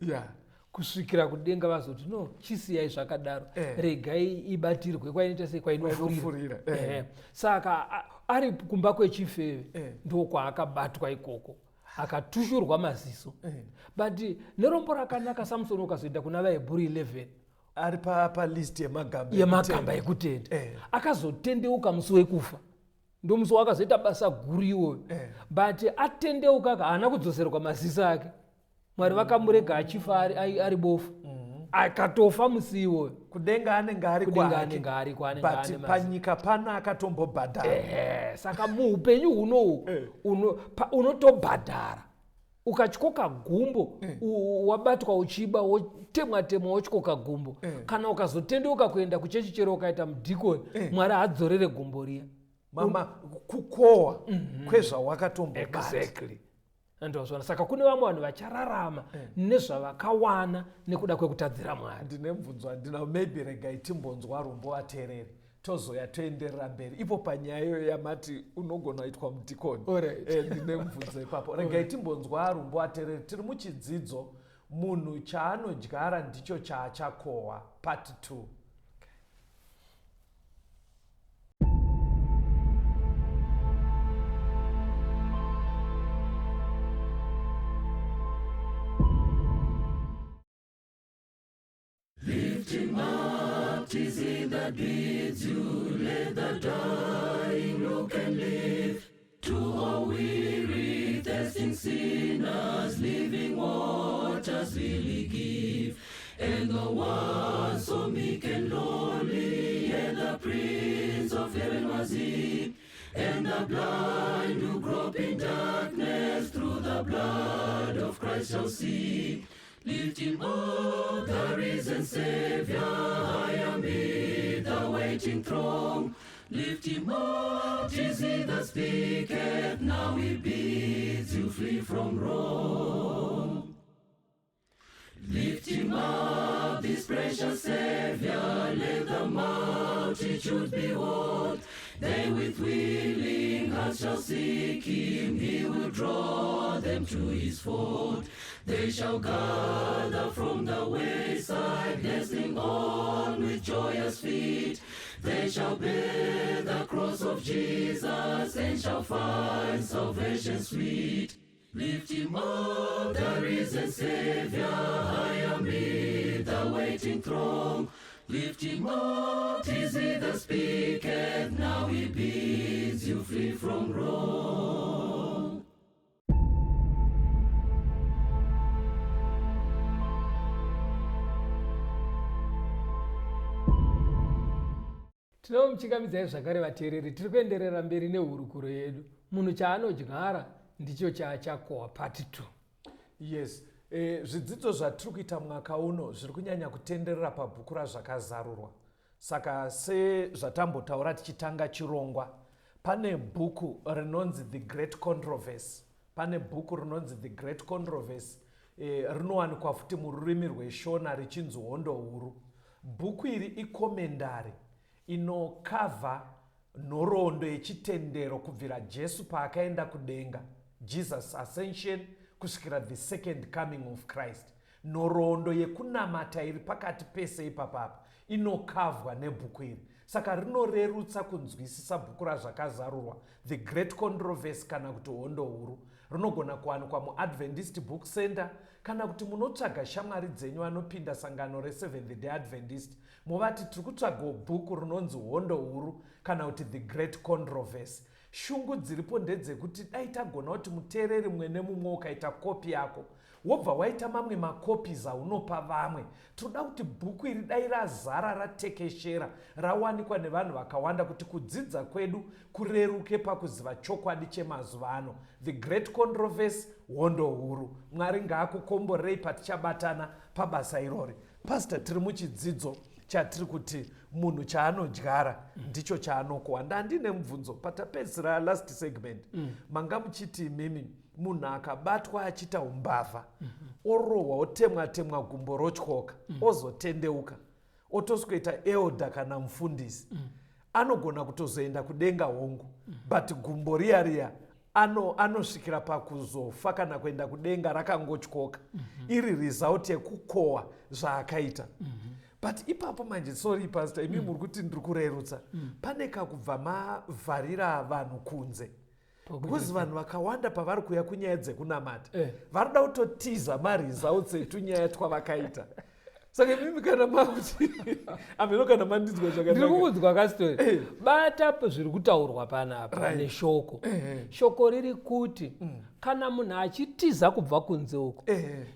kusvikira kudenga vazoti, "No, chisiyai zvakadaro." Regai ibatirwe kwainoita sei, kwainofurira. Kwainofurira. Saka ari kumba kwechifeve, ndokwaakabatwa ikoko, akatushurwa maziso. But nerombo rakanaka, Samsoni ukazoenda kuna vaHebhuru 11, Ari palist yemagamba. Yemagamba ekutenda. Akazotendeuka musi wekufa, ndomusi wakazoita basa guru iwoyo. But atendeuka ka, haana kudzoserwa maziso ake. Mwari vakamurega achifa ari bofu. Akatofa musi iwoyo. Kudenga anenge ari Kudenga kwake. Anenge ariko, anenge But ane maziso. panyika pano akatombobhadhara. Ehe, saka muupenyu hunohu unotobhadhara. Ukatyoka gumbo, wabatwa uchiba, wotemwa temwa, wotyoka gumbo, kana ukazotendeuka kuenda kuchechi, chero ukaita mudhikoni, Mwari haadzorere gumbo riya. Mama, kukohwa kwezvawakatombobata. Exactly, andozvona. Saka kune vamwe vanhu vachararama nezvavakawana nekuda kwekutadzira Mwari. Ndine mubvunzo handina, maybe regai timbonzwa rumbo, vateereri, tozoya toenderera mberi ipo panyaya iyoyo yamati unogona kuitwa mudhikoni. Ndine mubvunzo ipapo, regai timbonzwa rumbo, vateereri. Tiri muchidzidzo "Munhu chaanodyara ndicho chaachakohwa", part 2. 'Tis he that bids you, let the dying look and live. To all weary, thirsting sinners, living waters will he give. And the one so meek and lowly, yet the Prince of Heaven was he. And the blind who grope in darkness, through the blood of Christ shall see. Lift him up, the risen Savior, high amid the waiting throng. Lift him up, 'tis he that speaketh, now he bids you flee from wrong. Lift him up, this precious Savior, let the multitude behold. They with willing hearts shall seek him, he will draw them to his fold. They shall gather from the wayside, hastening on with joyous feet. They shall bear the cross of Jesus and shall find salvation sweet. Lift him up, the risen Savior, high amid the waiting throng. Lift him up, 'tis he that speaketh, now he bids you flee from wrong. Tinomuchingamidzai zvakare, vateereri. Tiri kuenderera mberi nehurukuro yedu, "Munhu chaanodyara ndicho chaachakohwa", part 2. Yes, zvidzidzo zvatiri kuita mwaka uno zviri kunyanya kutenderera pabhuku raZvakazarurwa. Saka sezvatambotaura tichitanga chirongwa, pane bhuku rinonzi The Great Controversy. Pane bhuku rinonzi The Great Controversy, rinowanikwa futi mururimi rweShona richinzi Hondo Huru. Bhuku iri icommentary inokavha nhoroondo yechitendero kubvira Jesu paakaenda kudenga, Jesus Ascension, kusvikira the second coming of Christ. Nhoroondo yekunamata iri pakati pese ipapapa inokavhwa nebhuku iri. Saka rinorerutsa kunzwisisa bhuku raZvakazarurwa, The Great Controversy kana kuti Hondo Huru. Rinogona kuwanikwa muAdventist Book Center, kana kuti munotsvaga shamwari dzenyu vanopinda sangano reSeventh Day Adventist, movati tiri kutsvagawo bhuku rinonzi Hondo Huru kana kuti The Great Controversy. Shungu dziripo ndedzekuti dai tagona kuti muteereri mumwe nemumwe ukaita kopi yako, wobva waita mamwe macopies aunopa vamwe. Tinoda kuti bhuku iri dai razara, ratekeshera, rawanikwa nevanhu vakawanda, kuti kudzidza kwedu kureruke pakuziva chokwadi chemazuva ano. The Great Controversy, Hondo Huru. Mwari ngaakukomborerei patichabatana pabasa irori. Pastor, tiri muchidzidzo chatiri kuti munhu chaanodyara ndicho chaanokohwa. Ndandine mubvunzo patapedzisira last segment. Manga muchiti imimi munhu akabatwa achiita umbavha, orohwa, otemwa temwa, gumbo rotyoka, ozotendeuka, otosweta elder kana mufundisi, anogona kutozoenda kudenga, hongu, but gumbo riya riya anosvikira pakuzofa kana kuenda kudenga rakangotyoka, iri result yekukohwa zvaakaita. But ipapo manje, sorry pastor, imi muri kuti ndiri kurerutsa, pane kakubva mavharira vanhu kunze, because vanhu vakawanda pavari kuuya kunyaya dzekunamata varikuda kutotiza maresults etunyaya twavakaita. Saka imimi kana makuti ameno, kana mandinzwa Ndiri zvakanaka. Kukudzwa kastori. Bata zviri kutaurwa panapa neshoko. Shoko riri kuti kana munhu achitiza kubva kunze uko,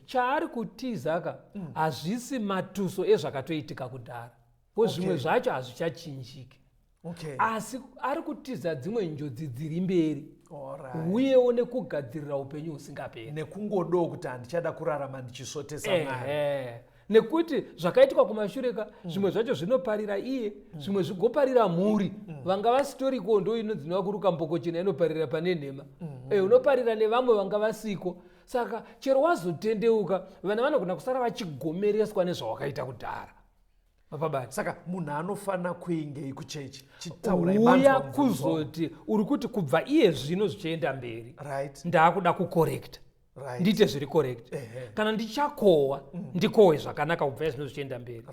chaari kutiza ka hazvisi matuso ezvakatoitika kudhara, ko zvimwe zvacho hazvichachinjiki, asi ari kutiza dzimwe njodzi dziri mberi, uyewo nekugadzirira upenyu husingaperi. Nekungodawo kuti handichada kurarama ndichisvotesa Mwari. Ehe. Nekuti zvakaitikwa kumashure ka, zvimwe zvacho zvinoparira iye, zvimwe zvigoparira mhuri vanga vasitoriko. Ndo inonzi nevakuruka mboko chena inoparira pane nhema. Unoparira nevamwe vanga vasiko. Saka chero wazotendeuka, vana vanogona kusara vachigomereswa nezvawakaita kudhara, mapabati. Saka munhu anofanira kuingei kuchechi? Chitaurai. Uya Manzwa mubvunzo wangu. Kuzoti uri kuti kubva iye zvino zvichienda mberi, ndaakuda kucorrecta, ndiite zviri correct. Kana ndichakohwa, ndikohwe zvakanaka kubva iye zvino zvichienda mberi.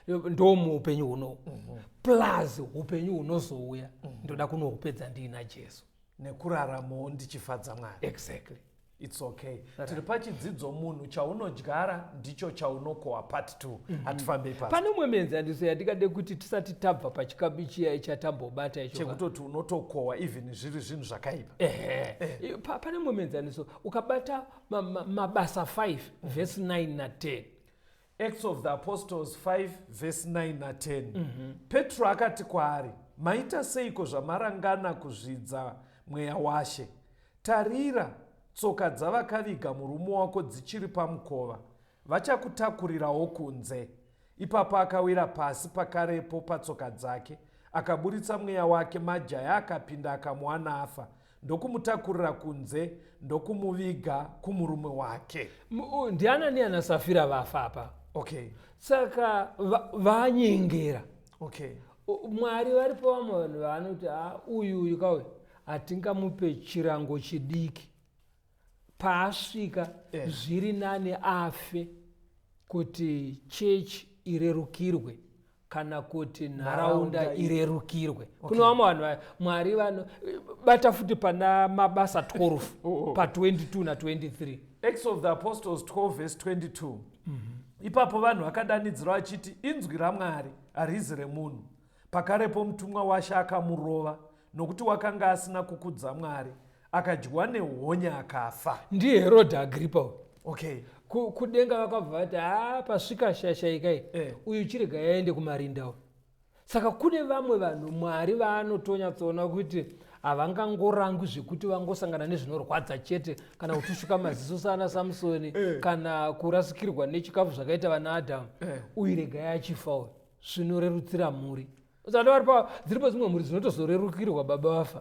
Ndo muupenyu hunohu, plus upenyu hunozouya, ndoda kunohupedza ndiina Jesu. Nekuraramawo ndichifadza Mwari. Exactly. It's okay. Tiri pachidzidzo munhu chaunodyara ndicho chaunokohwa, part 2. Hatifambei pasi. Pane umwe muenzaniso yandingade kuti tisati tabva pachikabu chiya chatambobata icho ka. Chekutoti unotokohwa even zviri zvinhu zvakaipa. Ehe. Pane mumwe muenzaniso ukabata Mabasa 5 vhesi 9 na10. Acts of the Apostles 5 verse 9 na10. Petro akati kwaari, "Maita seiko zvamarangana kuzvidza Mweya waShe? Tarira, tsoka dzavakaviga murume wako dzichiri pamukova, vachakutakurirawo kunze." Ipapo akawira pasi pakarepo patsoka dzake, akaburitsa mweya wake. Majaya akapinda, akamuwana afa, ndokumutakurira kunze, ndokumuviga kumurume wake. Ndianania naSafira vafa apa. Saka vanyengera. Mwari varipo vamwe vanhu vaanoti, "Ha, uyu uyu kauyu hatingamupe chirango chidiki paasvika. Zviri nani afe kuti chechi irerukirwe kana kuti nharaunda Nharaunda irerukirwe." Kune vamwe vanhu Mwari vano bata futi pana Mabasa 12 pa22 na23. Acts of the Apostles 12 verse 22. Ipapo vanhu vakadanidzira vachiti, "Inzwi raMwari, harizi remunhu." Pakarepo mutumwa waShe akamurova, nokuti wakanga asina kukudza Mwari, akadyiwa nehonya, akafa. NdiHerodhi Agripa uyu. Kudenga vakabva vati, "Ha, pasvika shashaikai. Uyu chirega yaende kumarinda uyu." Saka kune vamwe vanhu Mwari vaanotonyatsoona kuti havangangorangwi zvekuti vangosangana nezvinorwadza chete, kana kutushuka maziso saana Samusoni, kana kurasikirwa nechikafu zvakaita vana Adhamu. Uyu regai achifa uyu. Zvinorerutsira mhuri. Usati vari pa dziripo dzimwe mhuri dzinotozorerukirwa baba vafa.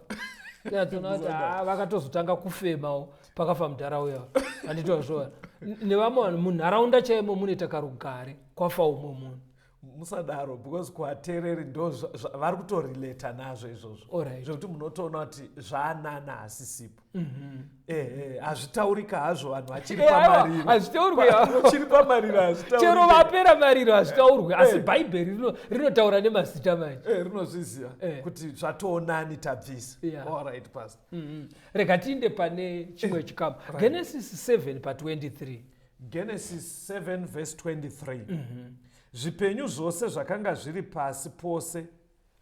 Yatona kuti ah, vakatozotanga kufemawo pakafa mudhara uya. Handitozvoona. Nevamwe vanhu munharaunda chaimo munoita karugare kwafa umwe munhu. Musadaro, because kuvateereri ndo vari kutorelata nazvo izvozvo, zvekuti munotoona kuti zvaanana hasisipo. Ehe, hazvitaurika hazvo, vanhu vachiri Eh, aiwa, pamariro. Hazvitaurwi. Vachiri pamariro, hazvitaurike. Chero vapera mariro hazvitaurwi, asi Bhaibheri rinotaura nemazita manje. Rinozviziva kuti zvatoonani tabvisa. Alright, pastor. Rega tiinde pane chimwe chikamu, Genesis 7 pa23. Genesis 7 verse 23. Zvipenyu zvose zvakanga zviri pasi pose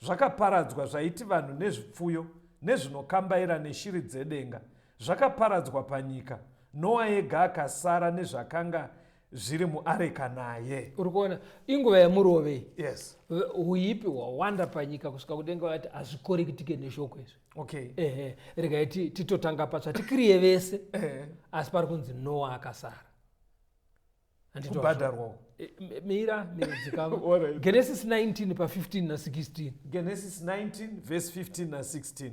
zvakaparadzwa, zvaiti vanhu nezvipfuyo nezvinokambaira neshiri dzedenga, zvakaparadzwa panyika. Noa ega akasara nezvakanga zviri muareka naye. Uri kuona, inguva yemurovei. Yes. Uipi hwawanda panyika kusvika kudenga vati hazvikorekitike neshoko izvi. Ehe, regai titotanga patsva, tikiriye vese. Asi pari kunzi Noa akasara. Handiti? Kubhadharwawo. Mira, mira, dzikama. Genesis 19 pa15 na16. Genesis 19 verse 15 na16.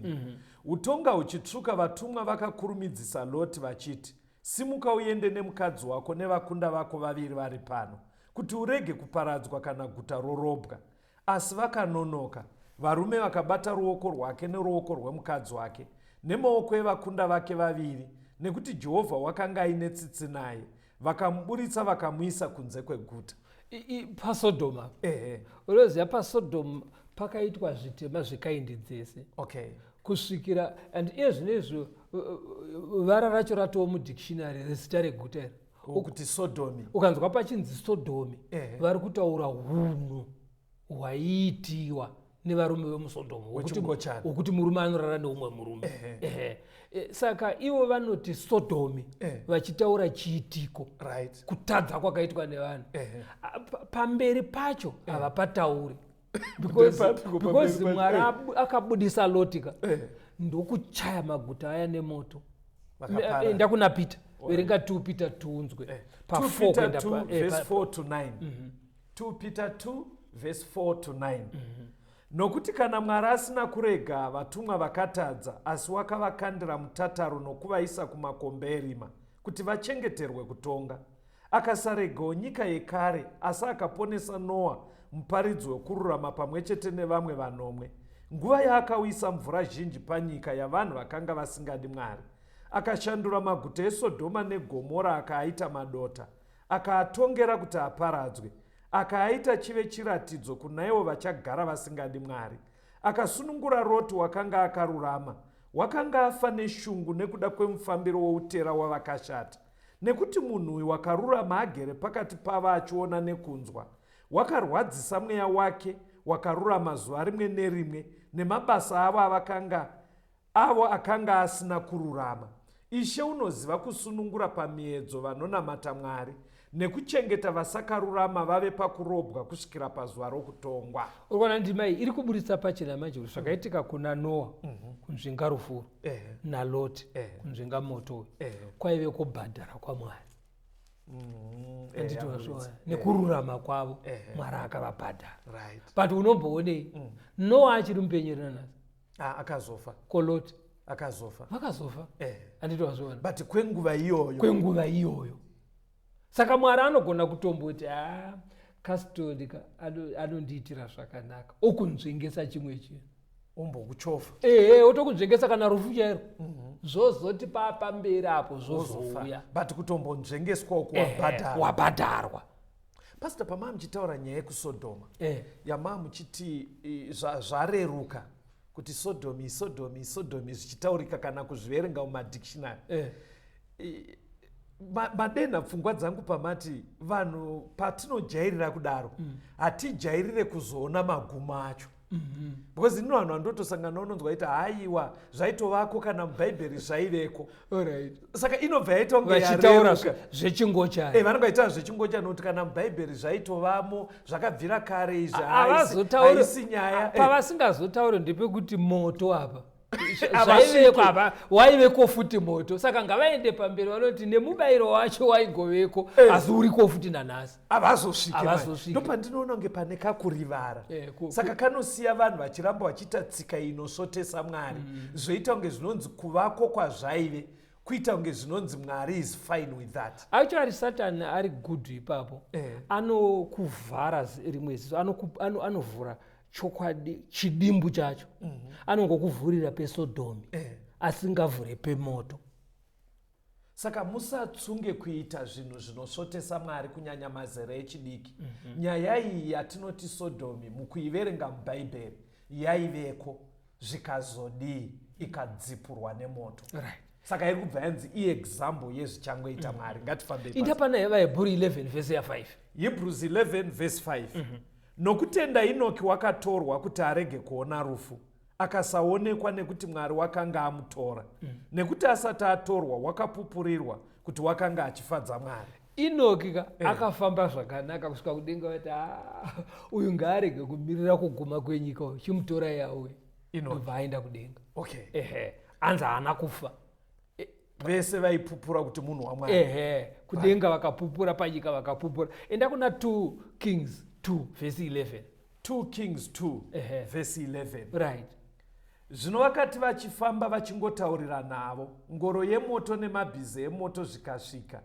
Utonga huchitsvuka, vatumwa vakakurumidzisa Loti vachiti, "Simuka uende nemukadzi wako nevakunda vako vaviri vari pano, kuti urege kuparadzwa kana guta rorobwa." Asi vakanonoka. Varume vakabata ruoko rwake neruoko rwemukadzi wake nemaoko evakunda vake vaviri, nekuti Jehovha wakanga aine tsitsi naye, vakamuburitsa vakamuisa kunze kweguta. PaSodhoma. Ehe. Unoziva, paSodhoma pakaitwa zvitema zvekaindi dzese kusvikira, and iye zvinezvi vara racho ratoo mudictionary rezita reguta iri. Kuti Sodomi. Ukanzwa pachinzi Sodomi, vari kutaura hunhu hwaiitiwa nevarume vemuSodhomu, Wechingochani. hwokuti murume anorara neumwe murume. Ehe. Saka ivo vanoti Sodomi vachitaura chiitiko, kutadza kwakaitwa nevanhu. Pamberi pacho havapatauri Ndepapiko because pamberi pacho? Mwari akabudisa Lotika ndokuchaya maguta aya nemoto. Vakaparara. Enda kuna Peter, verenga 2 Peter 2 pa 2 4 Peter kuenda 2 verse 4 to 9. 2 Peter 2 verse 4 to 9. Nokuti kana Mwari asina kurega vatumwa vakatadza, asi wakavakandira mutataro nokuvaisa kumakombe erima kuti vachengeterwe kutonga, akasaregawo nyika yekare, asi akaponesa Noa, muparidzi wekururama, pamwe chete nevamwe vanomwe, nguva yaakauyisa mvura zhinji panyika yavanhu vakanga vasingadi Mwari, akashandura maguta eSodhoma neGomora akaaita madota, akaatongera kuti aparadzwe, akaaita chive chiratidzo kunaivo vachagara vasingadi Mwari, akasunungura Roti wakanga akarurama, wakanga afa neshungu nekuda kwemufambiro woutera wavakashata, nekuti munhu uyu wakarurama agere pakati pavo achiona nekunzwa, wakarwadzisa mweya wake wakarurama zuva rimwe nerimwe nemabasa avo avakanga avo akanga asina kururama. Ishe unoziva kusunungura pamiedzo vanonamata Mwari nekuchengeta vasakarurama vave pakurobwa kusvikira pazuva rokutongwa. Uri kuona, ndima iyi iri kuburitsa pachena manje kuti zvakaitika kuna Noa, kunzvenga rufuro, naLoti, kunzvenga moto uyu, kwaive kubhadhara kwaMwari. Handiti wazviona? Nekururama kwavo Mwari akavabhadhara. But unomboonei? Noa achiri mupenyu here nanhasi? Ah, akazofa. KoLoti? Akazofa. Vakazofa. Handiti wazviona? But kwenguva iyoyo. Kwenguva iyoyo. Saka Mwari anogona kutomboti, a custody anondiitira zvakanaka, okunzvengesa chimwe chinhu. Umbokuchovha. Ehe, otokunzvengesa kana rufu chairo, zvozoti papamberi apo zvozouya. But kutombonzvengeswawo kuwabhadhara. Wabhadharwa. Pastor, pamaa muchitaura nyaya yekuSodhoma, yamaa muchiti zvareruka kuti Sodomi, Sodomi, Sodomi zvichitaurika kana kuzviverenga mumadictionary, madenha pfungwa dzangu pamati vanhu patinojairira kudaro, hatijairire kuzoona magumo acho, because ino vanhu vandotosangana unonzwa iti, "Haiwa, zvaitovako kana muBhaibheri zvaiveko." Saka inobva yaita kunge vachitaura yareruka. Zvechingochani. Vanenge vaitaura zvechingochani kuti kana muBhaibheri zvaitovamo, zvakabvira kare izvi. Havazotauri. Haisi nyaya. Pavasingazotauri ndepekuti moto apa. Zvaiveko apa, waiveko futi moto. Saka ngavaende pamberi vanoti nemubayiro wacho waigoveko, asi uriko futi nanhasi. Havazosvike. Havazosvike. Ndopandinoona kunge pane kakurivara. Saka kanosiya vanhu vachiramba vachiita tsika inosvotesa Mwari. Zvoita kunge zvinonzi kuvako kwazvaive, kuita kunge zvinonzi Mwari is fine with that. Actually, Satan ari good ipapo. Anokuvhara rimwe ziso, anovhura chokwadi chidimbu chacho. Anongokuvhurira peSodhomi, asingavhure pemoto. Saka musatsunge kuita zvinhu zvinosvotesa Mwari, kunyanya mazera echidiki. Nyaya iyi yatinoti Sodhomi, mukuiverenga muBhaibheri, yaiveko, zvikazodii? Ikadzipurwa nemoto. Saka iri kubva yanzi iexample yezvichangoita Mwari. Ngatifambei. Inda pana vaHebhuru 11 vhesi ya5. Hebrews 11 verse 5. Nokutenda Inoki wakatorwa kuti arege kuona rufu, akasaonekwa nekuti Mwari wakanga amutora. Nekuti asati atorwa wakapupurirwa kuti wakanga achifadza Mwari. Inoki ka akafamba zvakanaka kusvika kudenga. Vati, "Ah, uyu ngaarege kumirira kuguma kwenyika uyu, chimutorai auye." Enoki. Ndobva aenda kudenga. Ehe, anzi haana kufa. Vese vaipupura kuti munhu waMwari. Ehe, kudenga vakapupura, panyika vakapupura. Enda kuna 2 Kings 2 vhesi 11. 2 Kings 2 vhesi 11. Zvino vakati vachifamba vachingotaurira navo, ngoro yemoto nemabhiza emoto zvikasvika,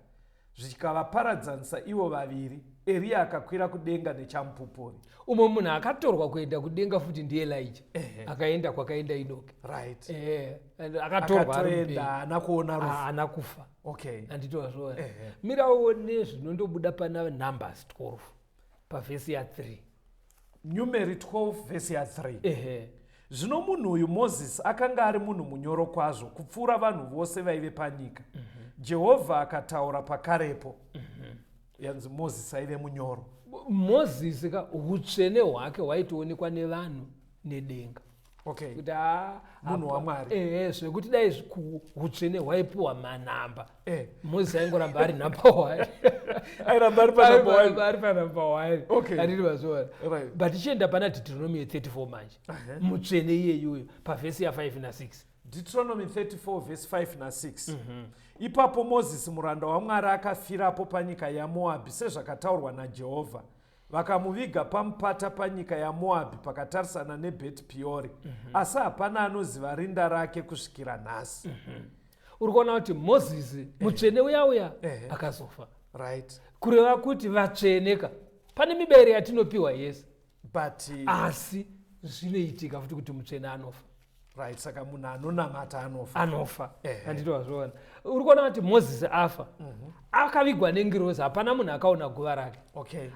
zvikavaparadzanisa ivo vaviri. Eriya akakwira kudenga nechamupupuri. Umwe munhu akatorwa kuenda kudenga futi ndiElija, akaenda kwakaenda Inoki. Ehe, and akatorwa ari mupenyu. Akatoenda, haana kuona rufu. Haana kufa. Handitowazvoona. Miraone zvinondobuda pana Numbers 12 pavhesi ya3. Numeri 12 vhesi ya3. Ehe. Zvino munhu uyu Mozisi akanga ari munhu munyoro kwazvo kupfuura vanhu vose vaive panyika. Jehovha akataura pakarepo. Yanzi Mozisi aive munyoro. Mozisi ka, utsvene hwake hwaitoonekwa nevanhu nedenga. Kuti Munhu waMwari. Ehe, zvekuti dai utsvene hwaipiwa manamba, Mozisi aingoramba ari number one. Airamba ari panumber one. Ari panumber one. Handiti mazviona? Right. But tichienda pana Deuteronomy 34 manje, mutsvene iyeyuyo, pavhesi ya5 na6. Deuteronomy 34 verse 5 na6. Ipapo Mozisi muranda waMwari akafirapo panyika yaMoabhi, sezvakataurwa naJehovha. Vakamuviga pamupata panyika yaMoabhi pakatarisana neBheti Piori. Asi hapana anoziva rinda rake kusvikira nhasi. Uri kuona kuti Mozisi mutsvene uya uya akazofa. Kureva kuti vatsvene ka, pane mibayiro yatinopiwa yese, But asi zvinoitika futi kuti mutsvene anofa. Right, saka munhu anonamata anofa. Anofa. Handitowazviona? Uri kuona kuti Mozisi afa, akavigwa nengirozi, hapana munhu akaona guva rake.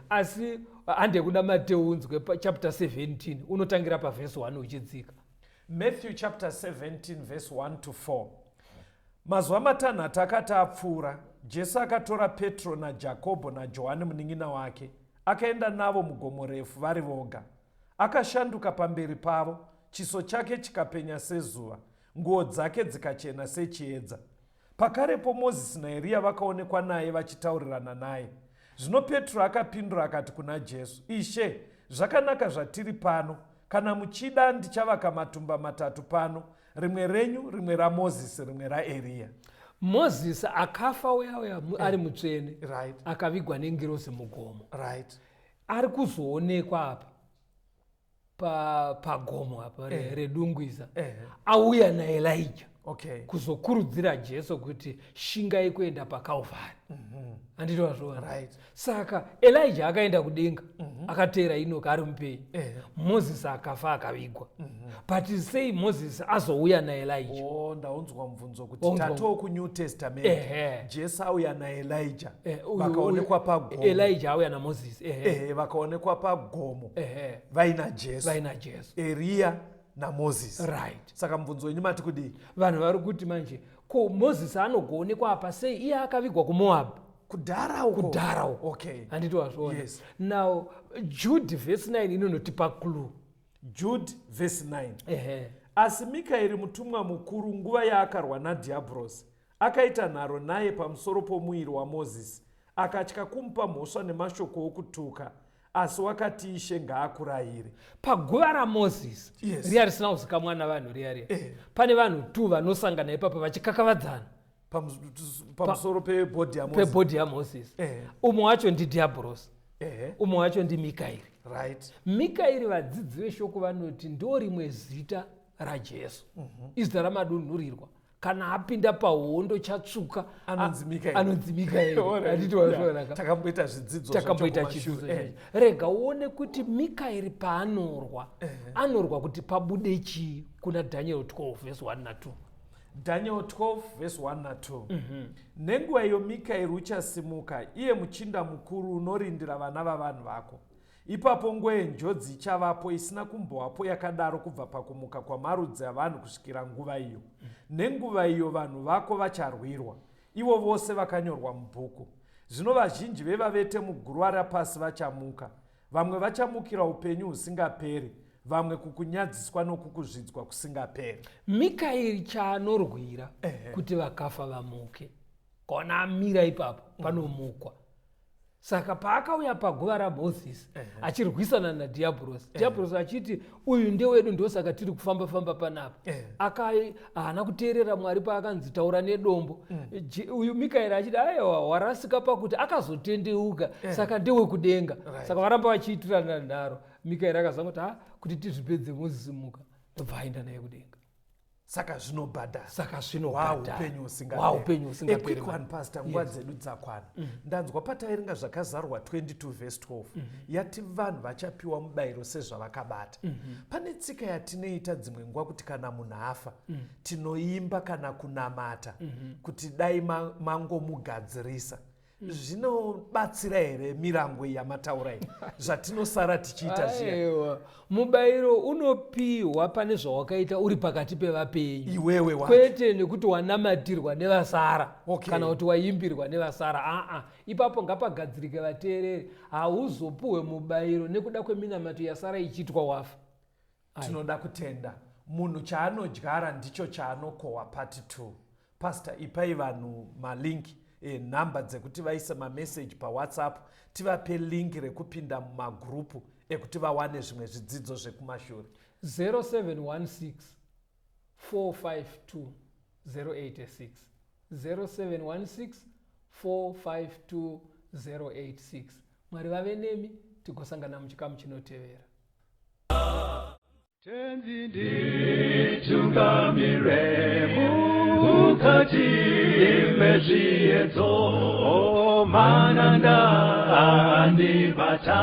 Asi hande kuna Mateu, unzwe chapter 17, unotangira pavhesi 1 uchidzika. Matthew chapter 17 verse 1 to 4. Mazuva 6 akati apfuura, Jesu akatora Petro naJakobho naJohani munin'ina wake, akaenda navo mugomo refu vari voga. Akashanduka pamberi pavo, chiso chake chikapenya sezuva, nguo dzake dzikachena sechiedza. Pakarepo Mozisi naEriya vakaonekwa naye vachitaurirana naye. Zvino Petro akapindura akati kuna Jesu, "Ishe, zvakanaka zvatiri pano. Kana muchida, ndichavaka matumba 3 pano, rimwe renyu, rimwe raMozisi, rimwe raEriya." Mozisi akafa uya uya ari mutsvene, akavigwa nengirozi mugomo. Ari kuzoonekwa apa pagomo apa redungwiza, auya naElija kuzokurudzira Jesu kuti shingai kuenda paKalvari. Handiti wazviona? Right. Saka Elija akaenda kudenga, akateera Inoki ari mupenyu. Mozisi akafa, akavigwa. But sei Mozisi azouya naElija? Oh, ndaunzwa mubvunzo kuti Waunzwa. Tatoo kuNew Testament. Jesu auya naElija, vakaonekwa pagomo. Elija auya naMozisi, ehe. Ehe, vakaonekwa pagomo vaina Jesu, vaina Jesu, Eriya naMozisi. Saka mubvunzo wenyu mati kudii? Vanhu vari kuti manje, ko Mozisi anogoonekwa apa sei iye akavigwa kuMoabhu? Kudhara uko. Kudhara uko. Handiti wazviona? Yes. Now Jude verse 9 inonotipa clue. Jude verse 9. Ehe. Asi Mikaeri mutumwa mukuru, nguva yaakarwa nadhiabhorosi, akaita nharo naye pamusoro pomuviri waMozisi, akatya kumupa mhosva nemashoko okutuka. Asi wakati, Ishe ngaakurayire. Paguva raMozisi, Yes. riya risina kuzikamwa navanhu riya riya, pane vanhu 2 vanosangana ipapo vachikakavadzana Pamusoro pebhodhi yaMozisi. Pebhodhi yaMozisi. Umwe wacho ndidhiabhorosi, umwe wacho ndiMikaeri. Mikaeri, vadzidzi veshoko vanoti ndo rimwe zita raJesu, izita ramadunhurirwa kana apinda pahondo chatsvuka. Anonzi Mikaeri. Anonzi Mikaeri. Hatiti wazviona ka? Takamboita zvidzidzo zvacho Takamboita kumashure. chidzidzo chacho. Rega uone kuti Mikaeri paanorwa, anorwa kuti pabude chii kuna Daniel 12 vhesi 1 na2. Daniel 12 vhesi 1 na2: Nenguva iyo Mikaeri uchasimuka, iye muchinda mukuru unorindira vana vavanhu vako. Ipapo nguva yenjodzi ichavapo, isina kumbovapo yakadaro kubva pakumuka kwamarudzi avanhu kusvikira nguva iyo. Nenguva iyo vanhu vako vacharwirwa, ivo vose vakanyorwa mubhuku. Zvino vazhinji vevavete muguruva rapasi vachamuka, vamwe vachamukira upenyu husingaperi, vamwe kukunyadziswa nokukuzvidzwa kusingaperi. Mikaeri chaanorwira kuti vakafa vamuke. Kona amira ipapo, panomukwa. Saka paakauya paguva raMozisi achirwisana nadhiabhorosi, Dhiabhorosi achiti uyu ndewedu, ndosaka tiri kufamba famba panapa, haana kuteerera Mwari paakanzi taura nedombo. Uyu Mikaeri achiti aiwa, warasika pakuti akazotendeuka, saka ndewekudenga. Saka varamba vachiitirana nharo. Mikaeri akazangoti, ha, kuti tizvipedze, Mozisi muka, ndobva aenda naye kudenga. Saka zvinobhadhara. Saka Hwaupenyu hwaupenyu husingaperi. Quick one, pastor, nguva dzedu dzakwana. Ndanzwa patairinga Zvakazarwa 22 vhesi 12, yati vanhu vachapiwa mubayiro sezvavakabata. Pane tsika yatinoita dzimwe nguva kuti kana munhu afa, tinoimba kana kunamata kuti dai mangomugadzirisa. Zvinobatsira here mirango iyi yamataura iyi, zvatinosara tichiita zviya? Aiwa, mubayiro unopiwa pane zvawakaita uri pakati pevapenyu. Iwewe wacho. Kwete nekuti wanamatirwa nevasara kana kuti waimbirwa nevasara. Aa, ipapo ngapagadzirike, vateereri. Hauzopuhwe mubayiro nekuda kweminamato yasara ichiitwa wafa. Ai. Tinoda kutenda. Munhu chaanodyara ndicho chaanokohwa, part 2. Pastor, ipai vanhu malink, nhamba dzekuti vaise mameseji paWhatsApp, tivape link rekupinda mumagurupu ekuti vawane zvimwe zvidzidzo zvekumashure. 0716 452 086, 0716 452 086. Mwari vave nemi, tigosangana muchikamu chinotevera. Tenzi nditungamire mukati mezviedzo, mananda andibata,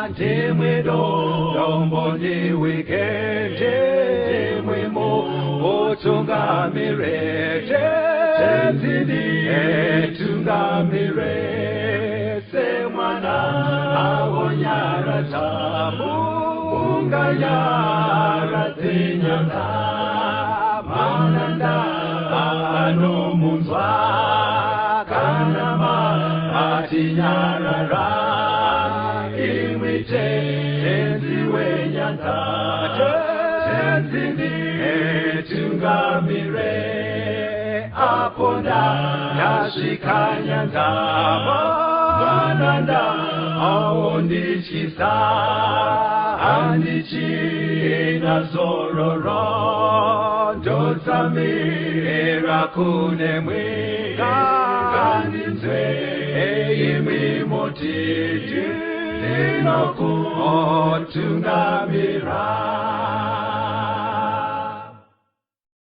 ndimwe dombo ndiwike, ndimwimo utungamire. Tenzi nditungamire semwana awonyaradza, unganyaradze nyanga, mananda anomunzwa kana matinyarara. Imwi Tenzi wenyanza, Tenzi nditungamire apo ndasvika nyanza, mananda aondityisa, handichina zororo, ndotsamira kunemwe, ngandinzwe imwi motiti ndinokutungamira.